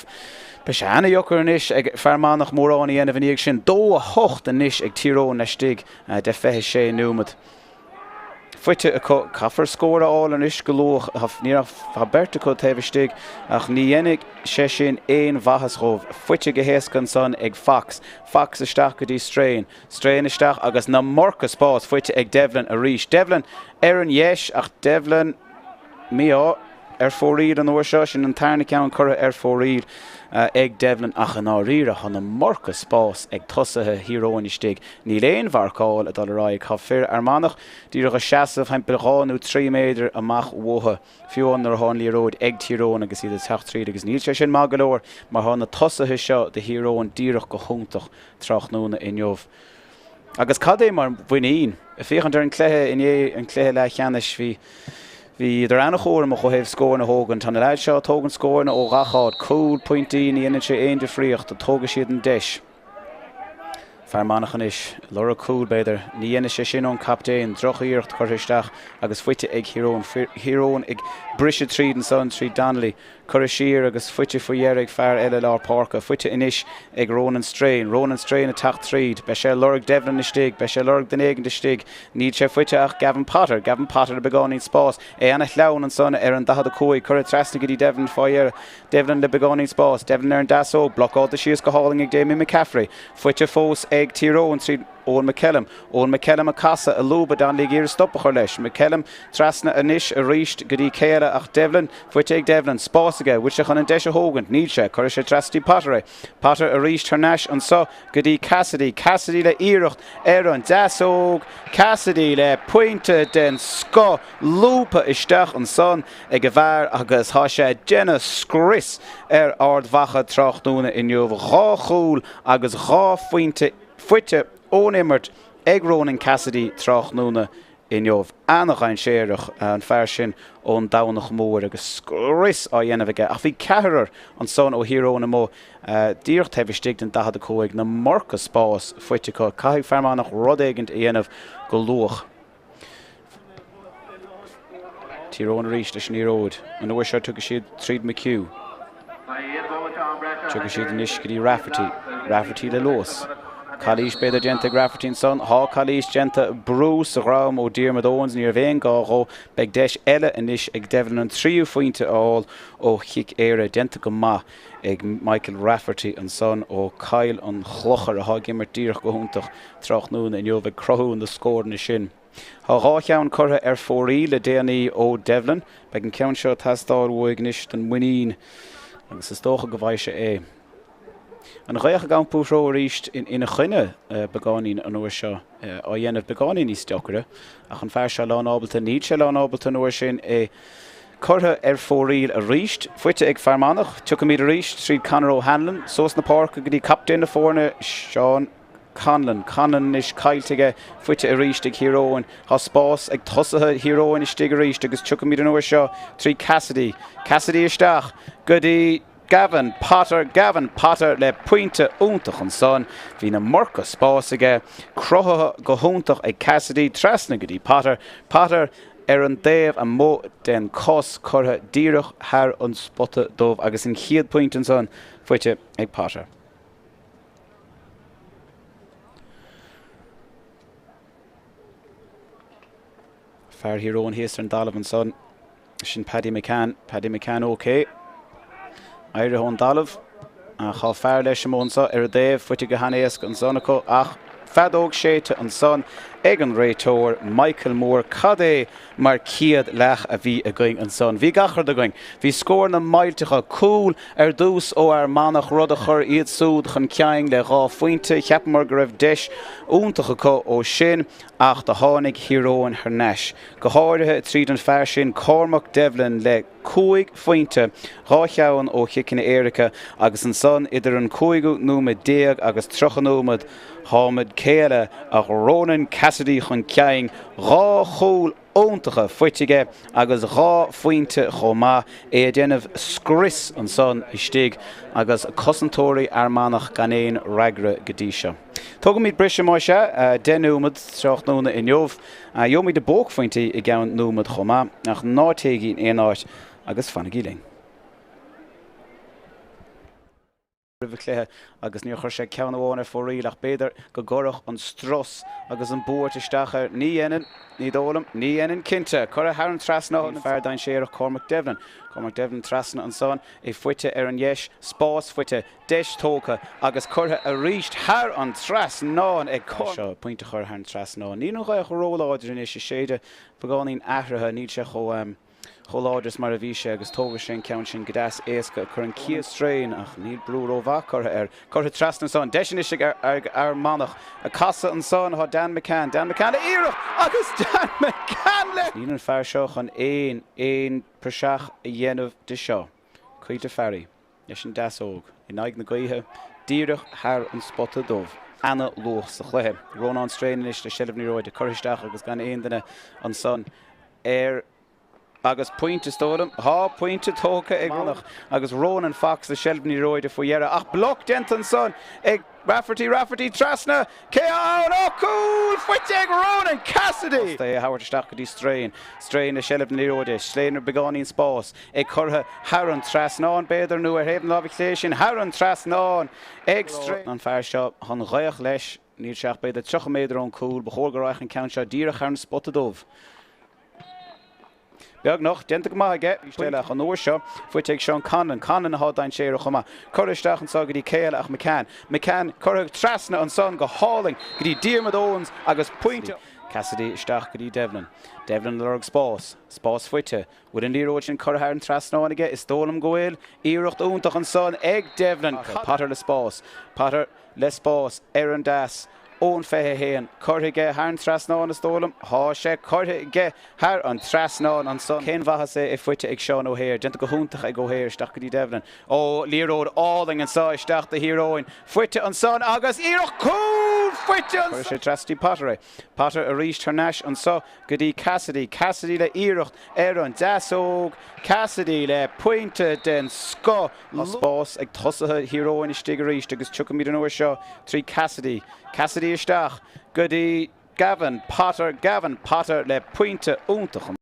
Beidh sé ana-dheacair anois ag Fear Manach mórán a dhéanamh ina dhiaidh sin. 2, 8 anois ag Tír Eoghain laistigh de 26 nóiméad. Faighte acu. Caithfear scór a fháil anois go luath. Tá beirt acu taobh istigh ach ní dhéanfaidh sé sin aon mhaitheas dhóibh. Faighte go héasca ansan ag Fox. Fox isteach go dtí Strain. Strain isteach agus an iomarca spás faighte ag Devlin arís. Devlin ar an dheis ach Devlin mí-ádh ar fóraoil an uair seo. Sin an tarna ceann curtha ar fóraoil ag Devlin ach i ndáiríre tá an iomarca spás ag tosaithe Thír Eoghain istigh. Níl aon mharcáil ag dul ar aghaidh. Tá fir Fhear Manach díreach ag seasamh thimpeall 2 nó 3 méadar amach uathu, fiú amháin nuair atá an liathróid ag Tír Eoghain agus iad ag teacht tríd agus níl sé sin maith go leor mar tá na tosaithe seo do Thír Eoghain díreach go hiontach tráthnóna inniu. Agus cad é mar mhuinín? Ag féachaint ar an cluiche inné, an cluiche leathcheannais, bhí bhíodar an-chúramach ó thaobh scóranna a thógaint. Tá na leaids seo ag tógaint scóranna ó gach áit, cúl, pointí, ní dhéanann sé aon difríocht, tógfaidh siad an deis. Fear Manach anois, lorg cúl b'fhéidir. Ní dhéanfaidh sé sin ón captaen. Drochiarracht curtha isteach agus faighte ag Thír Eoghain. Thír Eoghain ag briseadh tríd ansan trí Donnelly. Curtha siar agus faighte faoi dheireadh ag fear eile lár páirce. Faighte anois ag Ronan Strain. Ronan Strain ag teacht tríd. Beidh sé ag lorg Devlin istigh. Beidh sé ag lorg duine éigint istigh. Níl sé faighte ach Gavin Potter. Gavin Potter le beagáinín spás. É ana-shleamhain ansan ar an 45. Curtha trasna go dtí Devlin fá dheireadh. Devlin le beagáinín spás. Devlin ar an deasóg. Blocáilte síos go hálainn ag Damien McCaffrey. Faighte fós ag Tír Eoghain tríd. Eoin McKellum. Eoin McKellum ag casadh, ag lúbadh, Donnelly ag iarraidh stop a chur leis. McKellum trasna anois arís go dtí cé eile ach Devlin. Faighte ag Devlin. Spás aige. Bhfuil sé chun an deis a thógaint? Níl sé. Cuirfidh sé trasna dtí Potter é. Potter arís thar n-ais anso go dtí Cassidy. Cassidy le iarracht ar an deasóg. Cassidy le pointe den scoth lúbtha isteach ansan ag an bhfear agus tá sé ag déanamh scrios ar Ard Mhacha tráthnóna inniu. 2 chúl agus 2 phointe faighte ón imirt ag Ronan Cassidy tráthnóna inniu. Ana-dhainséarach an fear sin ón Domhnach Mór agus scrios á dhéanamh aige. Ach bhí ceathrar ansan ó Thír Eoghain amuigh díreach taobh istigh den 45, an iomarca spás faighte acu. Caithfidh Fear Manach rud éigint a dhéanamh go luath. Tír Eoghain arís leis an liathróid. An uair seo tiocfaidh siad tríd McHugh. Tiocfaidh siad anois go dtí Rafferty. Rafferty le luas. Calaois b'fhéidir déanta ag Rafferty ansan. Tá calaois déanta. Brú sa dhroim ó Diarmuid Owens. Ní raibh aon gá dhó. Beidh deis eile anois ag Devlin an tríú phointe a fháil ó chic éirice. Déanta go maith ag Michael Rafferty ansan ó Chill an Chlochair atá ag imirt díreach go hiontach. Tráthnóna inniu ag cruthú na scóranna sin. Tá 2 cheann curtha ar fóraoil le déanaí ó Devlin. Beidh an ceann seo ag teastáil uaidh anois don mhuinín agus is dócha go bhfaighidh sé é. An ghaoth ag iompú treo arís ina choinne beagáinín an uair seo, á dhéanamh beagáinín níos deacaire ach an fear seo lánábalta, níl sé lánábalta an uair sin é curtha ar fóraoil arís. Faighte ag Fear Manach. Tiocfaimid arís tríd Conor O'Hanlon suas na páirce go dtí captaen na foirne, Seán. Conlon. Conlon anois caillte aige, faighte arís ag Thír Eoghain. Tá spás ag tosaithe Thír Eoghain istigh arís agus tiocfaimid an uair seo trí Cassidy. Cassidy isteach go dtí Gavin Potter. Gavin Potter le pointe iontach ansan. Bhí an iomarca spáis aige. Cruthaithe go hiontach ag Cassidy trasna go dtí Potter. Potter ar an dtaobh amuigh den cos curtha díreach thar an spota dubh agus an chéad pointe ansan faighte ag Potter. Fear Thír Eoghain thíos ar an dtalamh ansan. Sin Paddy McCann. Paddy McCann ok. Éirithe ón dtalamh. Ach tá fear leis amuigh anso ar a dtaobh, faighte go han-éasca ansan acu ach. Feadóg séidte ansan ag an réiteoir Michael Moore. Cad é mar chéad leath a bhí againn ansan? Bhí gach rud againn. Bhí scóranna millteacha, cúl ar dtús ó Fhear Manach, rud a chuir iad súd chun cinn le 2 phointe. Cheapamar go raibh deis iontach acu ó sin ach do tháinig Thír Eoghain thar n-ais, go háirithe tríd an fear sin Cormac Devlin le 5 phointe, 2 cheann ó chiceanna éirice agus ansan idir an cúigiú nóiméad déag agus 30 nóiméad tháinig cé eile ach Ronan Cassidy chun cinn, 2 chúl iontacha faighte aige agus 2 phointe chomh maith, é ag déanamh scrios ansan istigh agus cosantóirí Fhear Manach gan aon fhreagra go dtí seo. Tógaimid briseadh más ea, 10 nóiméad tráthnóna inniu. Gheobhaimid na buaicphointí i gceann nóiméad chomh maith, ach ná téigí in aon áit agus fanaigí linn. roimh an chluiche agus níor chuir sé ceann amháin ar fóraoil ach b'fhéidir go gcuirfeadh an strus agus an bhuairt isteach air. Ní dhéanann, ní dóigh liom, ní dhéanann cinnte. Curtha thar an trasnán an fear dainséarach Cormac Devlin. Cormac Devlin trasna ansan, é faighte ar an dheis, spás faighte, deis tógtha agus curtha arís thar an trasnán ag Cormac. Seo pointe a chur thar an trasnán. Níl an ghaoth róláidir anois ag séideadh beagáinín athraithe, níl sé chomh. chomh láidir is mar a bhí sé agus tógfaidh sé an ceann sin go deas éasca ag cur an chéad strain ach níl brú rómhaith curtha air. Curtha trasna ansan. Deis anois ag Fhear Manach. Ag casadh ansan atá Dan McCann. Dan McCann le iarracht agus Dan McCann le. Níl an fear seo chun aon aon praiseach a dhéanamh de seo. Caoilte Farry leis an deasóg in aghaidh na gaoithe díreach thar an spota dubh. Ana luath sa chluiche. Rónán Strain anois le seilbh na liathróide curtha isteach agus gan aon duine ansan ar agus pointe is dóigh liom. Tá pointe tógtha ag Manach agus Ronan Fox le seilbh na liathróide faoi dheireadh ach bloc déanta ansan ag Rafferty, Rafferty trasna, cé ann? Ó cúl faighte ag Ronan Cassidy! É a thabhairt isteach go dtí Strain, Strain le seilbh na liathróide, Strain ar beagáinín spás, é curtha thar an trasnán b'fhéidir nó ar thaobh na láimhe clé sin thar an trasnán ag Strain. An fear seo an ghaoth leis. Níl sé ach b'fhéidir 30 méadar ón gcúl. Ba chóir go raghadh an ceann seo díreach thar an spota dubh. Beagnach, déanta go maith aige. Arís eile ach an uair seo faighte ag Seán Conlon. Conlon atá dainséarach chomh maith. Curtha isteach anseo go dtí cé eile ach McCann. McCann curtha trasna ansan go hálainn go dtí Diarmuid Owens agus pointe. Cassidy isteach go dtí Devlin. Devlin ag lorg spás. Spás faighte. Bhfuil an liathróid sin curtha thar an trasnán aige? Is dóigh liom go bhfuil. Iarracht iontach ansan ag Devlin. Potter le spás. Potter. le spás ar an deas ón 21. Curtha aige thar an trasnán, is dóigh liom. Tá sé curtha aige thar an trasnán ansan. Cén mhaitheas é é faighte ag Seán O'Hare. Déanta go hiontach ag O'Hare isteach go dtí Devlin. Ó, liathróid álainn anso isteach do Thír Eoghain. Faighte ansan agus iarracht cúl faighte ansan. Chuir sé trasna dtí Potter é. Potter arís thar n-ais anso go dtí Cassidy. Cassidy le iarracht ar an deasóg. Cassidy le pointe den scoth. Tá spás ag tosaithe Thír Eoghain istigh arís agus tiocfaimid an uair seo trí Cassidy. Cassidy isteach go dtí Gavin Potter. Gavin Potter le pointe iontach.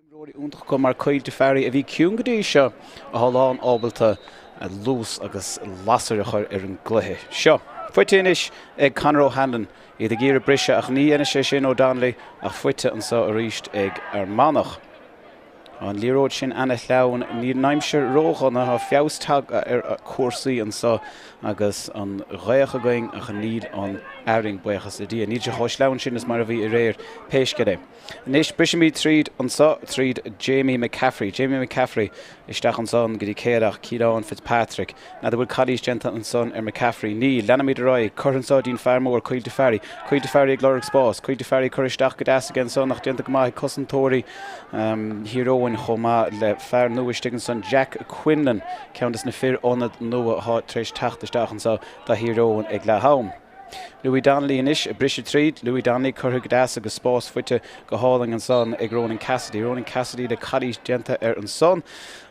Imreoirí iontacha acu mar Caoilte Farry a bhí ciúin go dtí seo atá lán ábalta luas agus lasair a chur ar an gcluiche seo. Faighte anois ag Conor O'Hanlon, iad ag iarraidh briseadh ach ní dhéanfaidh sé sin O'Donnelly ach faighte anseo arís ag Fhear Manach. Tá an liathróid sin ana-shleamhain, níl an aimsir ródhona, tá feabhas tagtha ar chúrsaí anseo agus an ghaoth againn ach níl an fhearthainn, buíochas le Dia. Níl sé chomh sleamhain sin is mar a bhí aréir, pé scéal é. Anois brisimid tríd anseo, tríd Jamie McCaffrey. Jamie McCaffrey isteach ansan go dtí Céileach, Ciarán Fitzpatrick. N'fheadar bhfuil calaois déanta ansan ar McCaffrey? Níl. Leanaimid ar aghaidh. Curtha anso dtí'n fear mór, Caoilte Farry. Caoilte Farry ag lorg spás. Caoilte Farry curtha isteach go deas aige ansan ach déanta go maith ag cosantóirí Thír Eoghain chomh maith le fear nua istigh ansan, Jack Quinlan, ceann des na fir ionad nua atá tar éis teacht isteach anso do Thír Eoghain ag leath am. Louis Donnelly anois ag briseadh tríd. Louis Donnelly curtha go deas agus spás faighte go hálainn ansan ag Ronan Cassidy. Ronan Cassidy le calaois déanta air ansan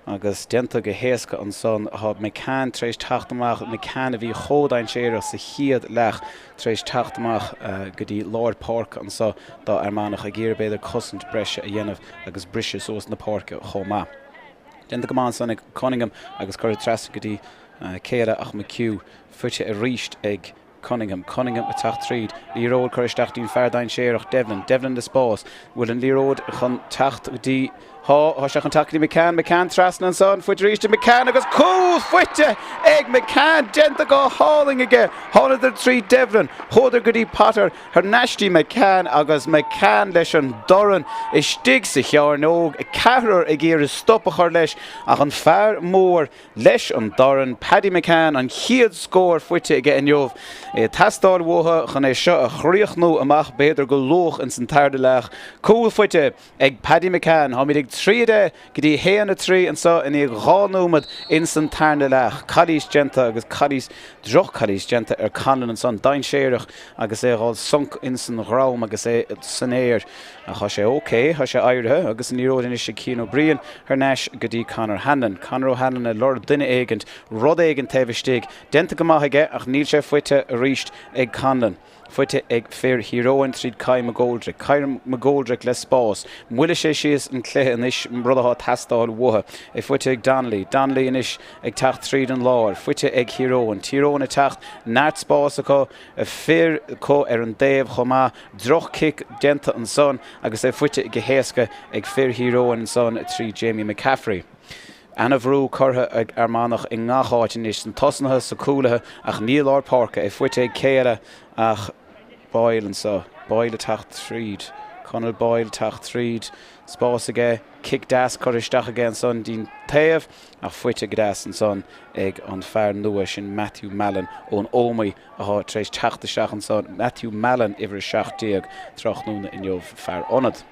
agus déanta go héasca ansan. Tá McCann tar éis teacht amach, McCann a bhí chomh dainséarach sa chéad leath tar éis teacht amach go dtí lár páirce anso do Fhear Manach ag iarraidh b'fhéidir cosaint breise a dhéanamh agus briseadh suas na páirce chomh maith. Déanta go maith ansan ag Cunningham agus curtha trasna go dtí Céile ach McHugh Faighte arís ag Cunningham. Cunningham ag teacht tríd. Liathróid curtha isteach dtí'n fear dainséarach, Devlin. Devlin le spás. Bhfuil an liathróid chun teacht go dtí. Tá. Tá sé chun teacht go dtí McCann. McCann trasna ansan. Faighte arís ag McCann agus cúl faighte ag McCann! Déanta go hálainn aige. Thánadar trí Devlin. Chuadar go dtí Potter. Thar n-ais dtí McCann agus McCann leis an dorn istigh sa chearnóg. Ceathrar ag iarraidh stop a chur leis ach an fear mór Leis an dorn, Paddy McCann, an chéad scór faighte aige inniu. É ag teastáil uathu chun é seo a chríochnú amach b'fhéidir go luath ins an tarna leath. Cúl faighte ag Paddy McCann. Táimid ag 3, 10 go dtí 1, 3 anseo i ndiaidh 2 nóiméad ins an tarna leath. Calaois déanta agus calaois, droch-chalaois déanta ar Conlon ansan. Dainséarach agus é a dhul sonc ins an dhrom agus é san aer. Ach tá sé ok, tá sé éirithe agus an liathróid anois ag Cian O'Brien thar n-ais go dtí Conor Hanlon. Conor O'Hanlon ag lorg duine éigint, rud éigint taobh istigh. Déanta go maith aige ach níl sé faighte arís ag Conlon. Faighte ag fir Thír Eoghain tríd Kai McGoldrick. Kai McGoldrick le spás. Moillfidh sé síos an cluiche anois, rud atá ag teastáil uathu. É faighte ag Donnelly. Donnelly anois ag teacht tríd an lár. Faighte ag Thír Eoghain. Tír Eoghain ag teacht, neart spás acu. Fir acu ar an dtaobh chomh maith. Droch-chic déanta ansan agus é faighte go héasca ag fir Thír Eoghain ansan trí Jamie McCaffrey. Ana-bhrú curtha ag Fhear Manach i ngach áit anois, sna tosnaithe, sa cúlaithe ach ní i lár páirce. É faighte ag Céile ach Boyle anso. Boyle ag teacht tríd. Conall Boyle teacht tríd. Spás aige. Cic deas curtha isteach aige ansan dtí'n taobh ach faighte go deas ansan ag an fear nua sin Matthew Mallon ón Ómaigh. atá tar éis teacht isteach anso, Matthew Mallon, uimhir 17, tráthnóna inniu, fear ionad.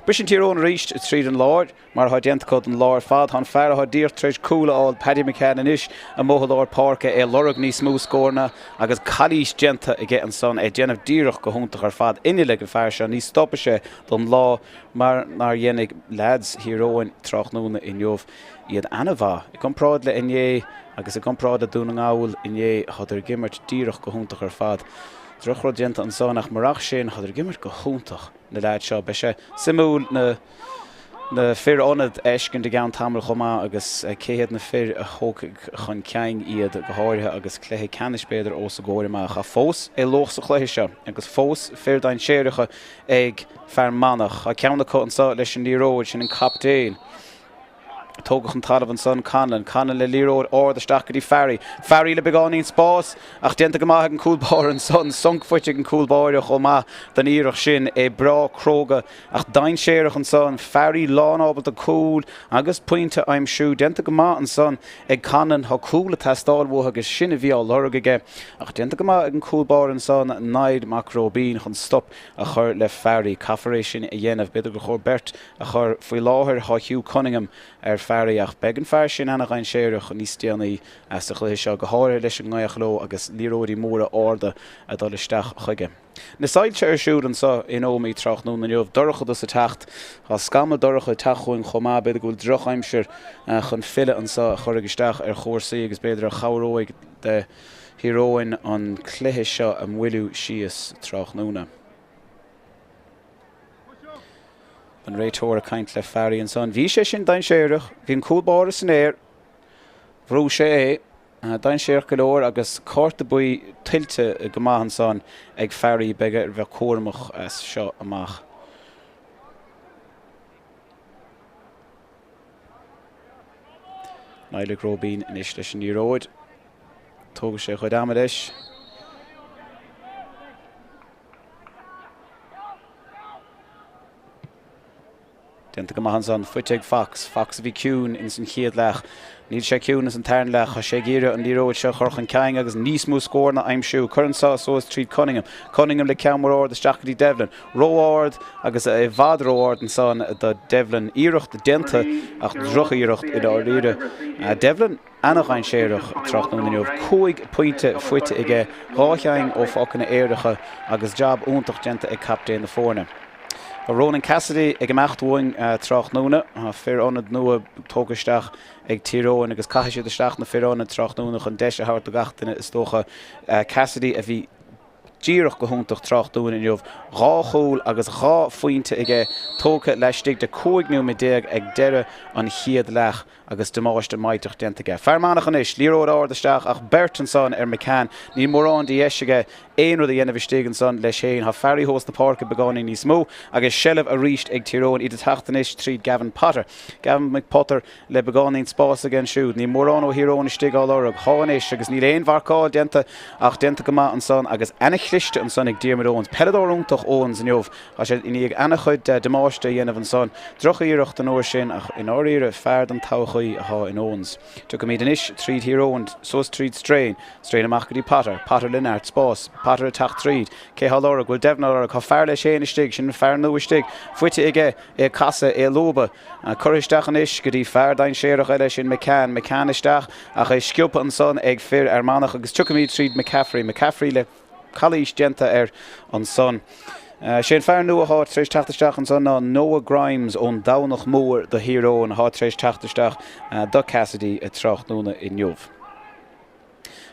Briseann Tír Eoghain arís tríd an lár, mar atá déanta acu don lá ar fad. Tá an fear atá díreach tar éis cúl a fháil, Paddy McCann, anois amuigh i lár páirce, é ag lorg níos mó scóranna agus calaois déanta aige ansan, é ag déanamh díreach go hiontach ar fad. Inneall ag an fear seo, ní stopfaidh sé don lá mar nár dhéanfaidh leaids Thír Eoghain tráthnóna inniu. Iad ana-mhaith. I gcomparáid le inné agus i gcomparáid le Dún na nGall inné, thádar ag imirt díreach go hiontach ar fad. Drochrud déanta ansan ach murach sin, thádar ag imirt go hiontach, na leaids seo. Beidh sé suimiúil na na fir ionad a fheiscint i gceann tamaill chomh maith agus cé hiad na fir a thógfaidh chun cinn iad, go háirithe agus cluiche ceannais b'fhéidir os a gcomhair amach. Ach fós é luath sa chluiche seo agus fós fir dainséaracha ag Fear Manach. Tá ceann acu anso leis an liathróid, sin an captaen. Tógadh chun talaimh ansan Conlon. Conlon le liathróid ard isteach go dtí Farry. Farry le beagáinín spáis ach déanta go maith ag an cúl báire ansan. Sonc faighte ag an cúl báire chomh maith don iarracht sin. É breá cróga ach dainséarach ansan. Farry lán ábalta cúl agus pointe a aimsiú. Déanta go maith ansan ag Conlon. Tá cúl ag teastáil uathu agus sin a bhí á lorg aige. Ach déanta go maith ag an cúl báire ansan Niall Mac Róibín chun stop a chur le Farry. Caithfear é sin a dhéanamh. B'fhéidir gur chóir beirt a chur. Faoi láthair tá Hugh Cunningham ar Farry ach beidh an fear sin ana-dhainséarach níos déanaí sa chluiche seo, go háirithe leis an ngaoth leo agus liathróidí móra arda ag dul isteach chuige. Na soilse ar siúl anseo in Ómaigh tráthnóna inniu, dorchadas ag teacht. Tá scamall dorcha ag teacht chugainn chomh maith. B'fhéidir go bhfuil drochaimsir chun filleadh anseo a chuirfidh isteach ar chúrsaí agus b'fhéidir a chabhróidh do Thír Eoghain an cluiche seo a mhoilliú síos tráthnóna. An réiteoir ag caint le Farry ansan. Bhí sé sin dainséarach. Bhí an cúl báire san aer. Bhrú sé é. Dainséarach go leor agus cárta buí tuillte go maith ansan ag Farry. Beidh air bheith cúramach as seo amach. Niall Mac Róibín anois leis an liathróid. Tógfaidh sé a chuid ama leis. Déanta go maith ansan, faighte ag Fox. Fox a bhí ciúin ins an chéad leath. Níl sé ciúin ins an tarna leath. Tá sé ag iarraidh an liathróid seo a chur chun cinn agus níos mó scóranna a aimsiú. Curtha anso suas tríd Cunningham. Cunningham le ceann mór ard isteach go dtí Devlin. Ró-ard agus i bhfad ró-ard ansan do Devlin. Iarracht déanta ach droch-iarracht i ndáiríre. Devlin. Ana-dhainséarach tráthnóna inniu. 5 pointe faighte aige, 2 cheann ó phocanna éirice agus jab iontach déanta ag captaen na foirne. Tá Ronan Cassidy ag imeacht uainn tráthnóna. Tá fir ionaid nua tógtha isteach ag Tír Eoghain agus caithfidh siad isteach na fir ionaid tráthnóna chun deis a thabhairt do gach duine is dócha. Cassidy a bhí díreach go hiontach tráthnóna inniu. 2 chúl agus 2 phointe aige tógtha laistigh de 15 nóiméad ag deireadh an chéad leath. agus damáiste millteach déanta aige. Fear Manach anois, liathróid ard isteach ach beirt ansan ar McCann. Níl mórán de dheis aige aon rud a dhéanamh istigh ansan leis féin. Tá Farry thuas na páirce beagáinín níos mó agus seilbh arís ag Tír Eoghain, iad ag teacht anois tríd Gavin Potter. Gavin McPotter le beagáinín spás aige ansiúd. Níl mórán ó Thír Eoghain istigh á lorg. Tá anois agus níl aon mharcáil déanta ach déanta go maith ansan agus ana-chliste ansan ag Diarmuid Owens. Peileadóir iontach Owens inniu. Tá sé i ndiaidh ana-chuid damáiste a dhéanamh ansan. Droch-iarracht an uair sin ach i ndáiríre fear don todhchaí atá in Owens. Tiocfaimid anois tríd Thír Eoghain, suas tríd Strain, Strain amach go dtí Potter, Potter le neart spáis, Potter ag teacht tríd. Cé thá á lorg? Bhfuil Devlin á lorg? Tá fear leis féin istigh, sin an fear nua istigh. Faighte aige, é ag casadh, é ag lúbadh. Curtha isteach anois go dtí fear dainséarach eile, sin McCann. McCann isteach ach é sciobtha ansan ag fir Fhear Manach agus tiocfaimid tríd McCaffrey. McCaffrey le. Calaois déanta air ansan. Sé an fear nua athá tar éis teacht isteach ansan ná Noah Grimes ón Domhnach Mór do Thír Eoghain athá tar éis teacht isteach do Cassidy tráthnóna inniu.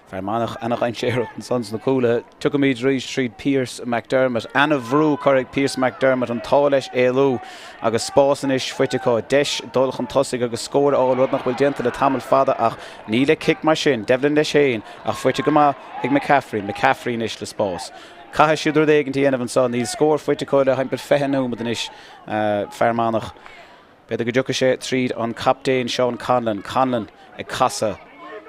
Fear Manach ana-dhainséarach ansan sna cúlaithe. Tiocfaimid arís tríd Pearse McDermott. Ana-bhrú curtha ag Pearse McDermott, an t-ádh leis éalú agus spás anois faighte acu. Deis dul chun tosaigh agus scór a fháil, rud nach bhfuil déanta le tamall fada ach ní le cic mar sin. Devlin leis féin ach faighte go maith. ag McCaffrey, McCaffrey anois le spás. Caithfidh siad rud éigin a dhéanamh anseo, níl scór faighte acu le thimpeall 20 nóiméad anois, Fear Manach. B'fhéidir go dtiocfaidh sé tríd an captaen Seán Conlon, Conlon ag casadh,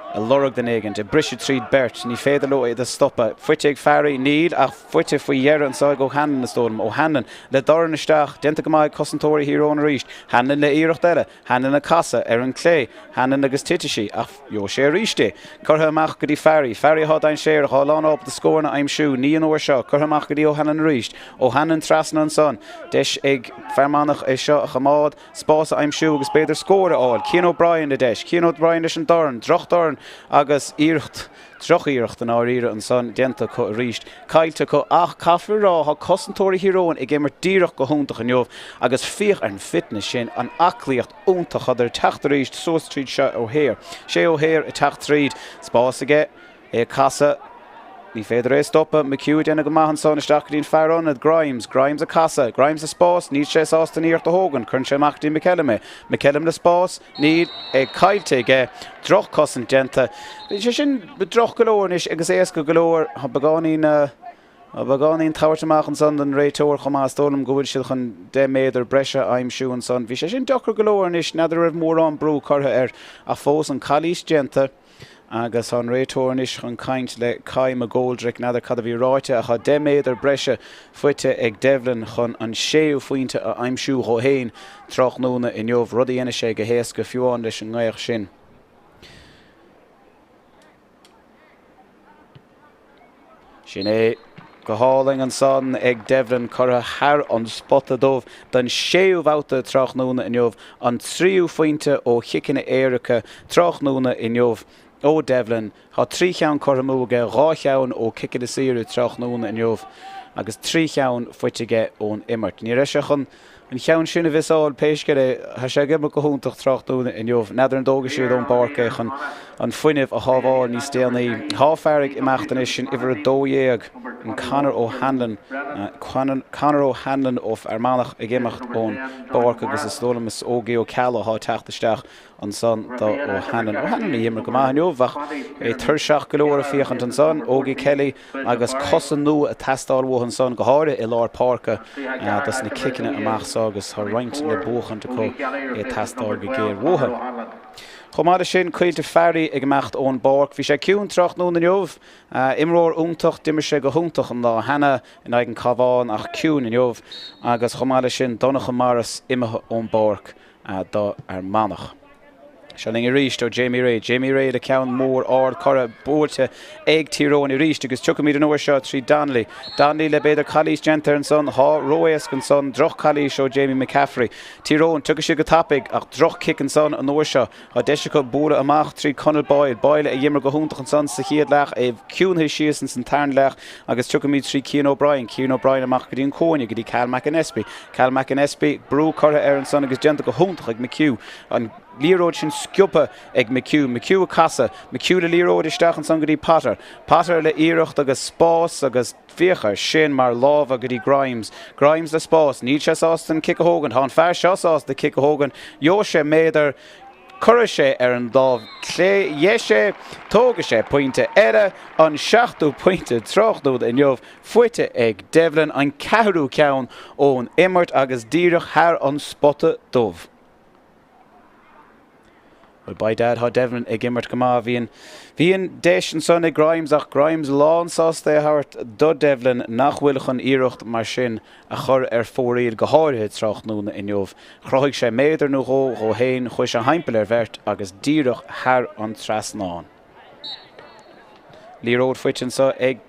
ag lorg duine éigin, ag briseadh tríd beirt, ní féidir leo iad a stopadh. Faighte ag Farry, níl ach faighte faoi dheireadh anseo ag O'Hanlon is dóigh liom. O'Hanlon le dorn isteach, déanta go maith ag cosantóirí Thír Eoghain arís. Hanlon le iarracht eile. Hanlon ag casadh ar an clé. Hanlon agus titfidh sí, ach gheobhaidh sé arís í. Curtha amach go dtí Farry. Farry atá dainséarach, atá lán ábalta scóranna a aimsiú. Ní an uair seo. Curtha amach go dtí O'Hanlon arís. O'Hanlon trasna ansan. Deis ag Fear Manach é seo a choimeád, spás a aimsiú agus b'fhéidir scór a fháil. Cian O'Brien le deis. Cian O'Brien leis an dorn. Drochdhorn agus iarracht. Drochiarracht i ndáiríre ansan déanta acu arís. Caillte acu ach caithfear a rá tá cosantóirí Thír Eoghain ag imirt díreach go hiontach inniu agus féach ar an fitness sin, an aclaíocht iontach tádar ag teacht arís suas tríd Shay O'Hare. Shay O'Hare ag teacht tríd, spás aige, é ag casadh, ní féidir é a stopadh, McHugh ag déanamh go maith ansan isteach go dtí an fear ionaid, Grimes, Grimes ag casadh, Grimes le spás, níl sé sásta an iarracht a thógaint, cuireann sé amach go dtí McKellam é, McKellam le spás, Níl é caillte aige. Droch-chosaint déanta. Bhí sé sin droch go leor anois agus éasca go leor. Tá beagáinín, tá beagáinín tabhairt amach ansan don réiteoir chomh maith. Is dóigh liom go bhfuil siad chun 10 méadar breise a aimsiú ansan. Bhí sé sin deacair go leor anois. N'fheadar an raibh mórán brú curtha air ach fós an calaois déanta. Agus tá an réiteoir anois chun caint le Kai McGoldrick. N'fheadar cad a bhí ráite ach tá 10 méadar breise faighte ag Devlin chun an séú phointe a aimsiú dhó féin tráthnóna inniu, rud a dhéanfaidh sé go héasca, fiú amháin leis an ngaoth sin. Sin é go hálainn ansan ag Devlin curtha thar an spota dubh don séú bhabhta tráthnóna inniu, an tríú phointe ó chiceanna éirice tráthnóna inniu ó Devlin. Tá 3 cheann curtha amú aige, 2 cheann ó chiceanna saora tráthnóna inniu agus 3 cheann faighte aige ón imirt. Ní raibh sé chun an cheann sin a mhiosáil, pé scéal é, tá sé ag imirt go hiontach tráthnóna inniu. N'fheadar an dtógfaidh siad ón bpáirc é chun an fuinneamh a shábháil níos déanaí. Tá fear ag imeacht anois, sin uimhir 12. An Conor O'Hanlon, Conor O'Hanlon ó Fhear Manach ag imeacht ón bpáirc agus is dóigh liom is Ógie Ó Ceallaigh atá ag teacht isteach ansan do O'Hanlon. O'Hanlon a d'imir go maith inniu ach é tuirseach go leor ag féachaint ansan. Ógie Kelly agus cosa nua ag teastáil uathu ansan, go háirithe i lár páirce dos na ciceanna amach so agus tá roinnt le buachaint acu é ag teastáil go géar uathu. Chomh maith leis sin, Caoilte Farry ag imeacht ón bpáirc. Bhí sé ciúin tráthnóna inniu. Imreoir iontach, d'imir sé go hiontach an lá cheana in aghaidh an Cabhán ach ciúin inniu agus chomh maith leis sin Donncha Morris imithe ón bpáirc do Fhear Manach. Seo linn arís ó Jamie Ray. Jamie Ray le ceann mór ard curtha buailte ag Tír Eoghain arís agus tiocfaimid an uair seo trí Donnelly. Donnelly le b'fhéidir calaois déanta air ansan. Tá ró-éasca ansan. Droch-chalaois ó Jamie McCaffrey. Tír Eoghain, tiocfaidh siad go tapaidh ach droch-chic ansan an uair seo. Tá deis acu bualadh amach trí Conall Boyle. Boyle a d'imir go hiontach ansan sa chéad leath, é ciúnaithe síos ins an tarna leath agus tiocfaimid trí Cian O'Brien. Cian O'Brien amach go dtí an cúinne, go dtí Cal McAnespie. Cal McAnespie, brú curtha air ansan agus déanta go hiontach ag McHugh. An liathróid sin sciobtha ag McHugh. McHugh ag casadh. McHugh le liathróid isteach ansan go dtí Potter. Potter le iarracht agus spás agus. Féach air sin mar lámha go dtí Grimes. Grimes le spás. Níl sé sásta an cic a thógaint. Tá an fear seo sásta cic a thógaint. Gheobhaidh sé méadar. Cuirfidh sé ar an lámh chlé dheis é. Tógfaidh sé pointe eile. An seachtú pointe tráthnóna inniu faighte ag Devlin. An ceathrú ceann ón imirt agus díreach thar an spota dubh. Bhuel, by dad, tá Devlin ag imirt go maith. Bhí an, bhí an deis ansan ag Grimes ach Grimes lán sásta é a thabhairt do Devlin nach bhfuil chun iarracht mar sin a chur ar fóraoil, go háirithe tráthnóna inniu. Chruthaigh sé méadar nó dhó dhó fhéin, chuaigh sé thimpeall ar bheirt agus díreach thar an trasnán. Liathróid faighte anso ag.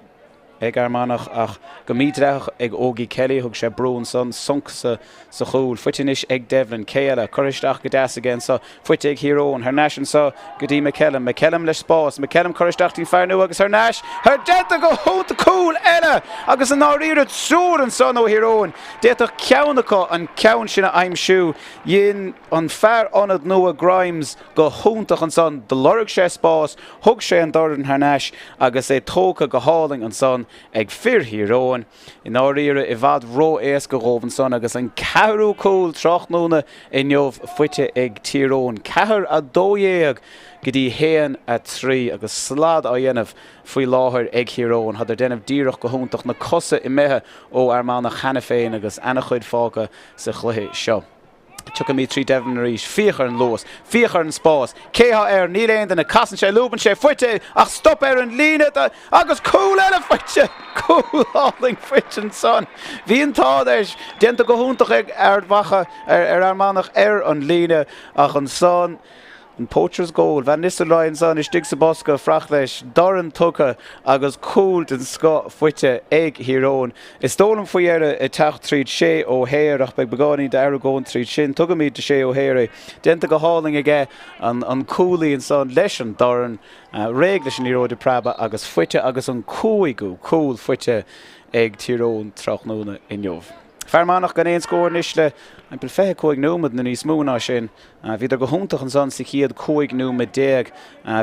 ag Fhear Manach ach go mídhleathach ag Ógie Kelly. Thug sé brú ansan, sonc sa chúl. Faighte anois ag Devlin. Cé eile? Curtha isteach go deas aige anso. Faighte ag Thír Eoghain. Thar n-ais anso go dtí McKellam. McKellam le spás. McKellam curtha isteach dtí'n fear nua agus thar n-ais. Thar déanta go hiontach. Cúl eile! Agus i ndáiríre triúr ansan ó Thír Eoghain. D'fhéadfadh ceann acu an ceann sin a aimsiú. Dhein an fear ionad nua Grimes go hiontach ansan. Do lorg sé spás. Thug sé an dorn thar n-ais agus é tógtha go hálainn ansan ag fir Thír Eoghain. I ndáiríre, i bhfad ró-éasca dhóibh ansan agus an ceathrú cúl tráthnóna inniu faighte ag Tír Eoghain. 4, 12 go dtí 1, 3 agus slad á dhéanamh faoi láthair ag Thír Eoghain. Thádar ag déanamh díreach go hiontach, na cosa imithe ó Fhear Manach cheana féin agus ana-chuid fágtha sa chluiche seo. Tiocfaimid trí Devlin arís. Féach ar an luas. Féach ar an spás. Cé thá air? Níl aon duine. Casann sé, lúbann sé, faighte ach stop ar an líne agus cúl eile faighte! Cúl álainn faighte ansan. Bhí an t-ádh leis. Déanta go hiontach ag Ard Mhacha, ar Fhear Manach ar an líne ach ansan, An poacher's goal. Van Nistelrooy ansan istigh sa bosca, fuacht leis, dorn tugtha agus cúl den scoth faighte ag Thír Eoghain. Is dóigh liom faoi dheireadh ag teacht tríd Shay O'Hare ach beidh beagáinín d'argóint tríd sin. Tugaimid do Shay O'Hare é. Déanta go hálainn aige an cúlaí ansan leis an dorn, réidh leis an liathróid ag preabadh agus faighte agus an cúigiú cúl faighte ag Tír Eoghain tráthnóna inniu. Fear Manach gan aon scór anois le timpeall 25 nóiméad nó níos mó ná sin. Bhíodar go hiontach ansan sa chéad 15 nóiméad.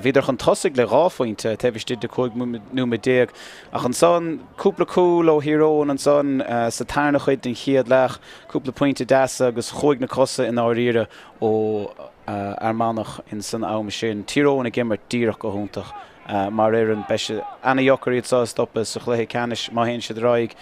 Bhíodar chun tosaigh le dhá phointe taobh istigh de 15 nóiméad. Ach ansan, cúpla cúl ó Thír Eoghain ansan sa tarna chuid den chéad leath, cúpla pointe deasa agus chuaigh na cosa i ndáiríre ó Fhear Manach insan am sin. Tír Eoghain ag imirt díreach go hiontach. Mar fhoireann, beidh sé ana-dheacair iad seo a stopadh sa chluiche ceannais má théann siad ar aghaidh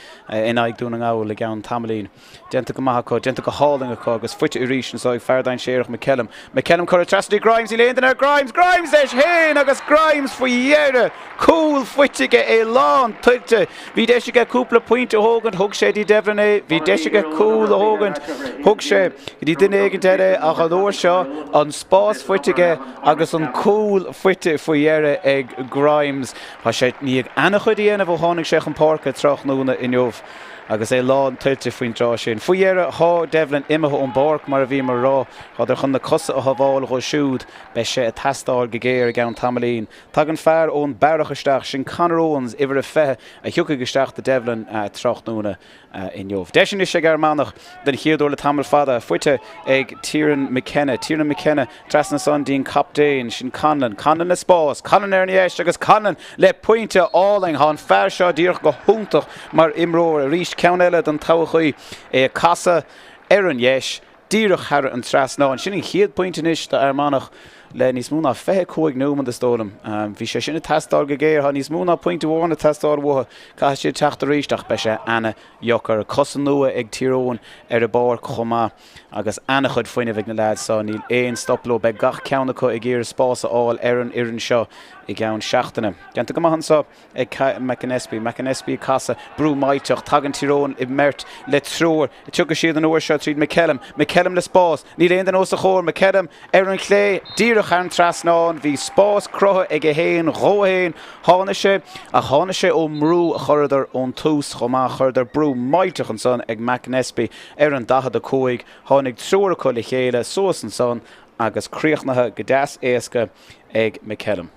in aghaidh Dún na nGall i gceann tamaillín. Déanta go maith acu, déanta go hálainn acu agus faighte arís anseo ag fear dainséarach McKellam. McKellam curtha trasna dtí Grimes, níl aon duine ar Grimes, Grimes leis féin agus Grimes faoi dheireadh! Cúl faighte aige, é lán tuillte. Bhí deis aige cúpla pointe a thógaint, thug sé dtí Devlin é, bhí deis aige cúl a thógaint, thug sé go dtí duine éigint eile é ach an uair seo an spás faighte aige agus an cúl faighte faoi dheireadh ag Grimes. Tá sé i ndiaidh an-chuid a dhéanamh ó tháinig sé chun páirce tráthnóna inniu. Agus é lán tuillte faoin dtráth sin. Faoi dheireadh, thá Devlin imithe ón bpáirc, mar a bhíomar a rá. Thádar chun na cosa a shábháil dhó siúd. Beidh sé ag teastáil go géar i gceann tamaillín. Tagann fear ón Bearach isteach, sin Conor Owens, uimhir a 20, a thiocfaidh isteach do Devlin tráthnóna inniu. Deis anois ag Fhear Manach den chéad uair le tamall fada, faighte ag Tiernan McKenna. Tiernan McKenna trasna ansan dtí'n captaen, sin Conlon. Conlon le spás, Conlon ar an dheis agus Conlon le pointe álainn. Thá an fear seo díreach go hiontach mar imreoir. Arís ceann eile don todhchaí, é ag casadh ar an dheis, díreach thar an trasnán. Sin an chéad pointe anois do Fhear Manach le níos mó ná 25 nóiméad is dóigh liom. Bhí sé sin ag teastáil go géar. Tá níos mó ná pointe amháin ag teastáil uathu. Caithfidh siad teacht arís ach beidh sé ana-dheacair. Cosa nua ag Tír Eoghain ar an bpáirc chomh maith agus ana-chuid fuinnimh ag na leaids seo. Níl aon stop leo. Beidh gach ceann acu ag iarraidh spás a fháil ar an fhoireann seo i gceann seachtaine. Déanta go maith anseo. ag McAnespie. McAnespie ag casadh, brú millteach, tagann Tír Eoghain i mbeirt le triúr. Tiocfaidh siad an uair seo tríd McCellum. McCellum le spás. Níl aon duine os a chomhair. McCellum ar an chlé, díreach thar an trasnán. Bhí spás cruthaithe aige féin, dhó fhéin. Tháinig sé, ach tháinig sé ón mbrú a chuireadar ón tús chomh maith. Chuireadar brú millteach ansan ag McAnespie ar an 45. Tháinig triúr acu le chéile suas ansan agus críochnaithe go deas éasca ag McCellum.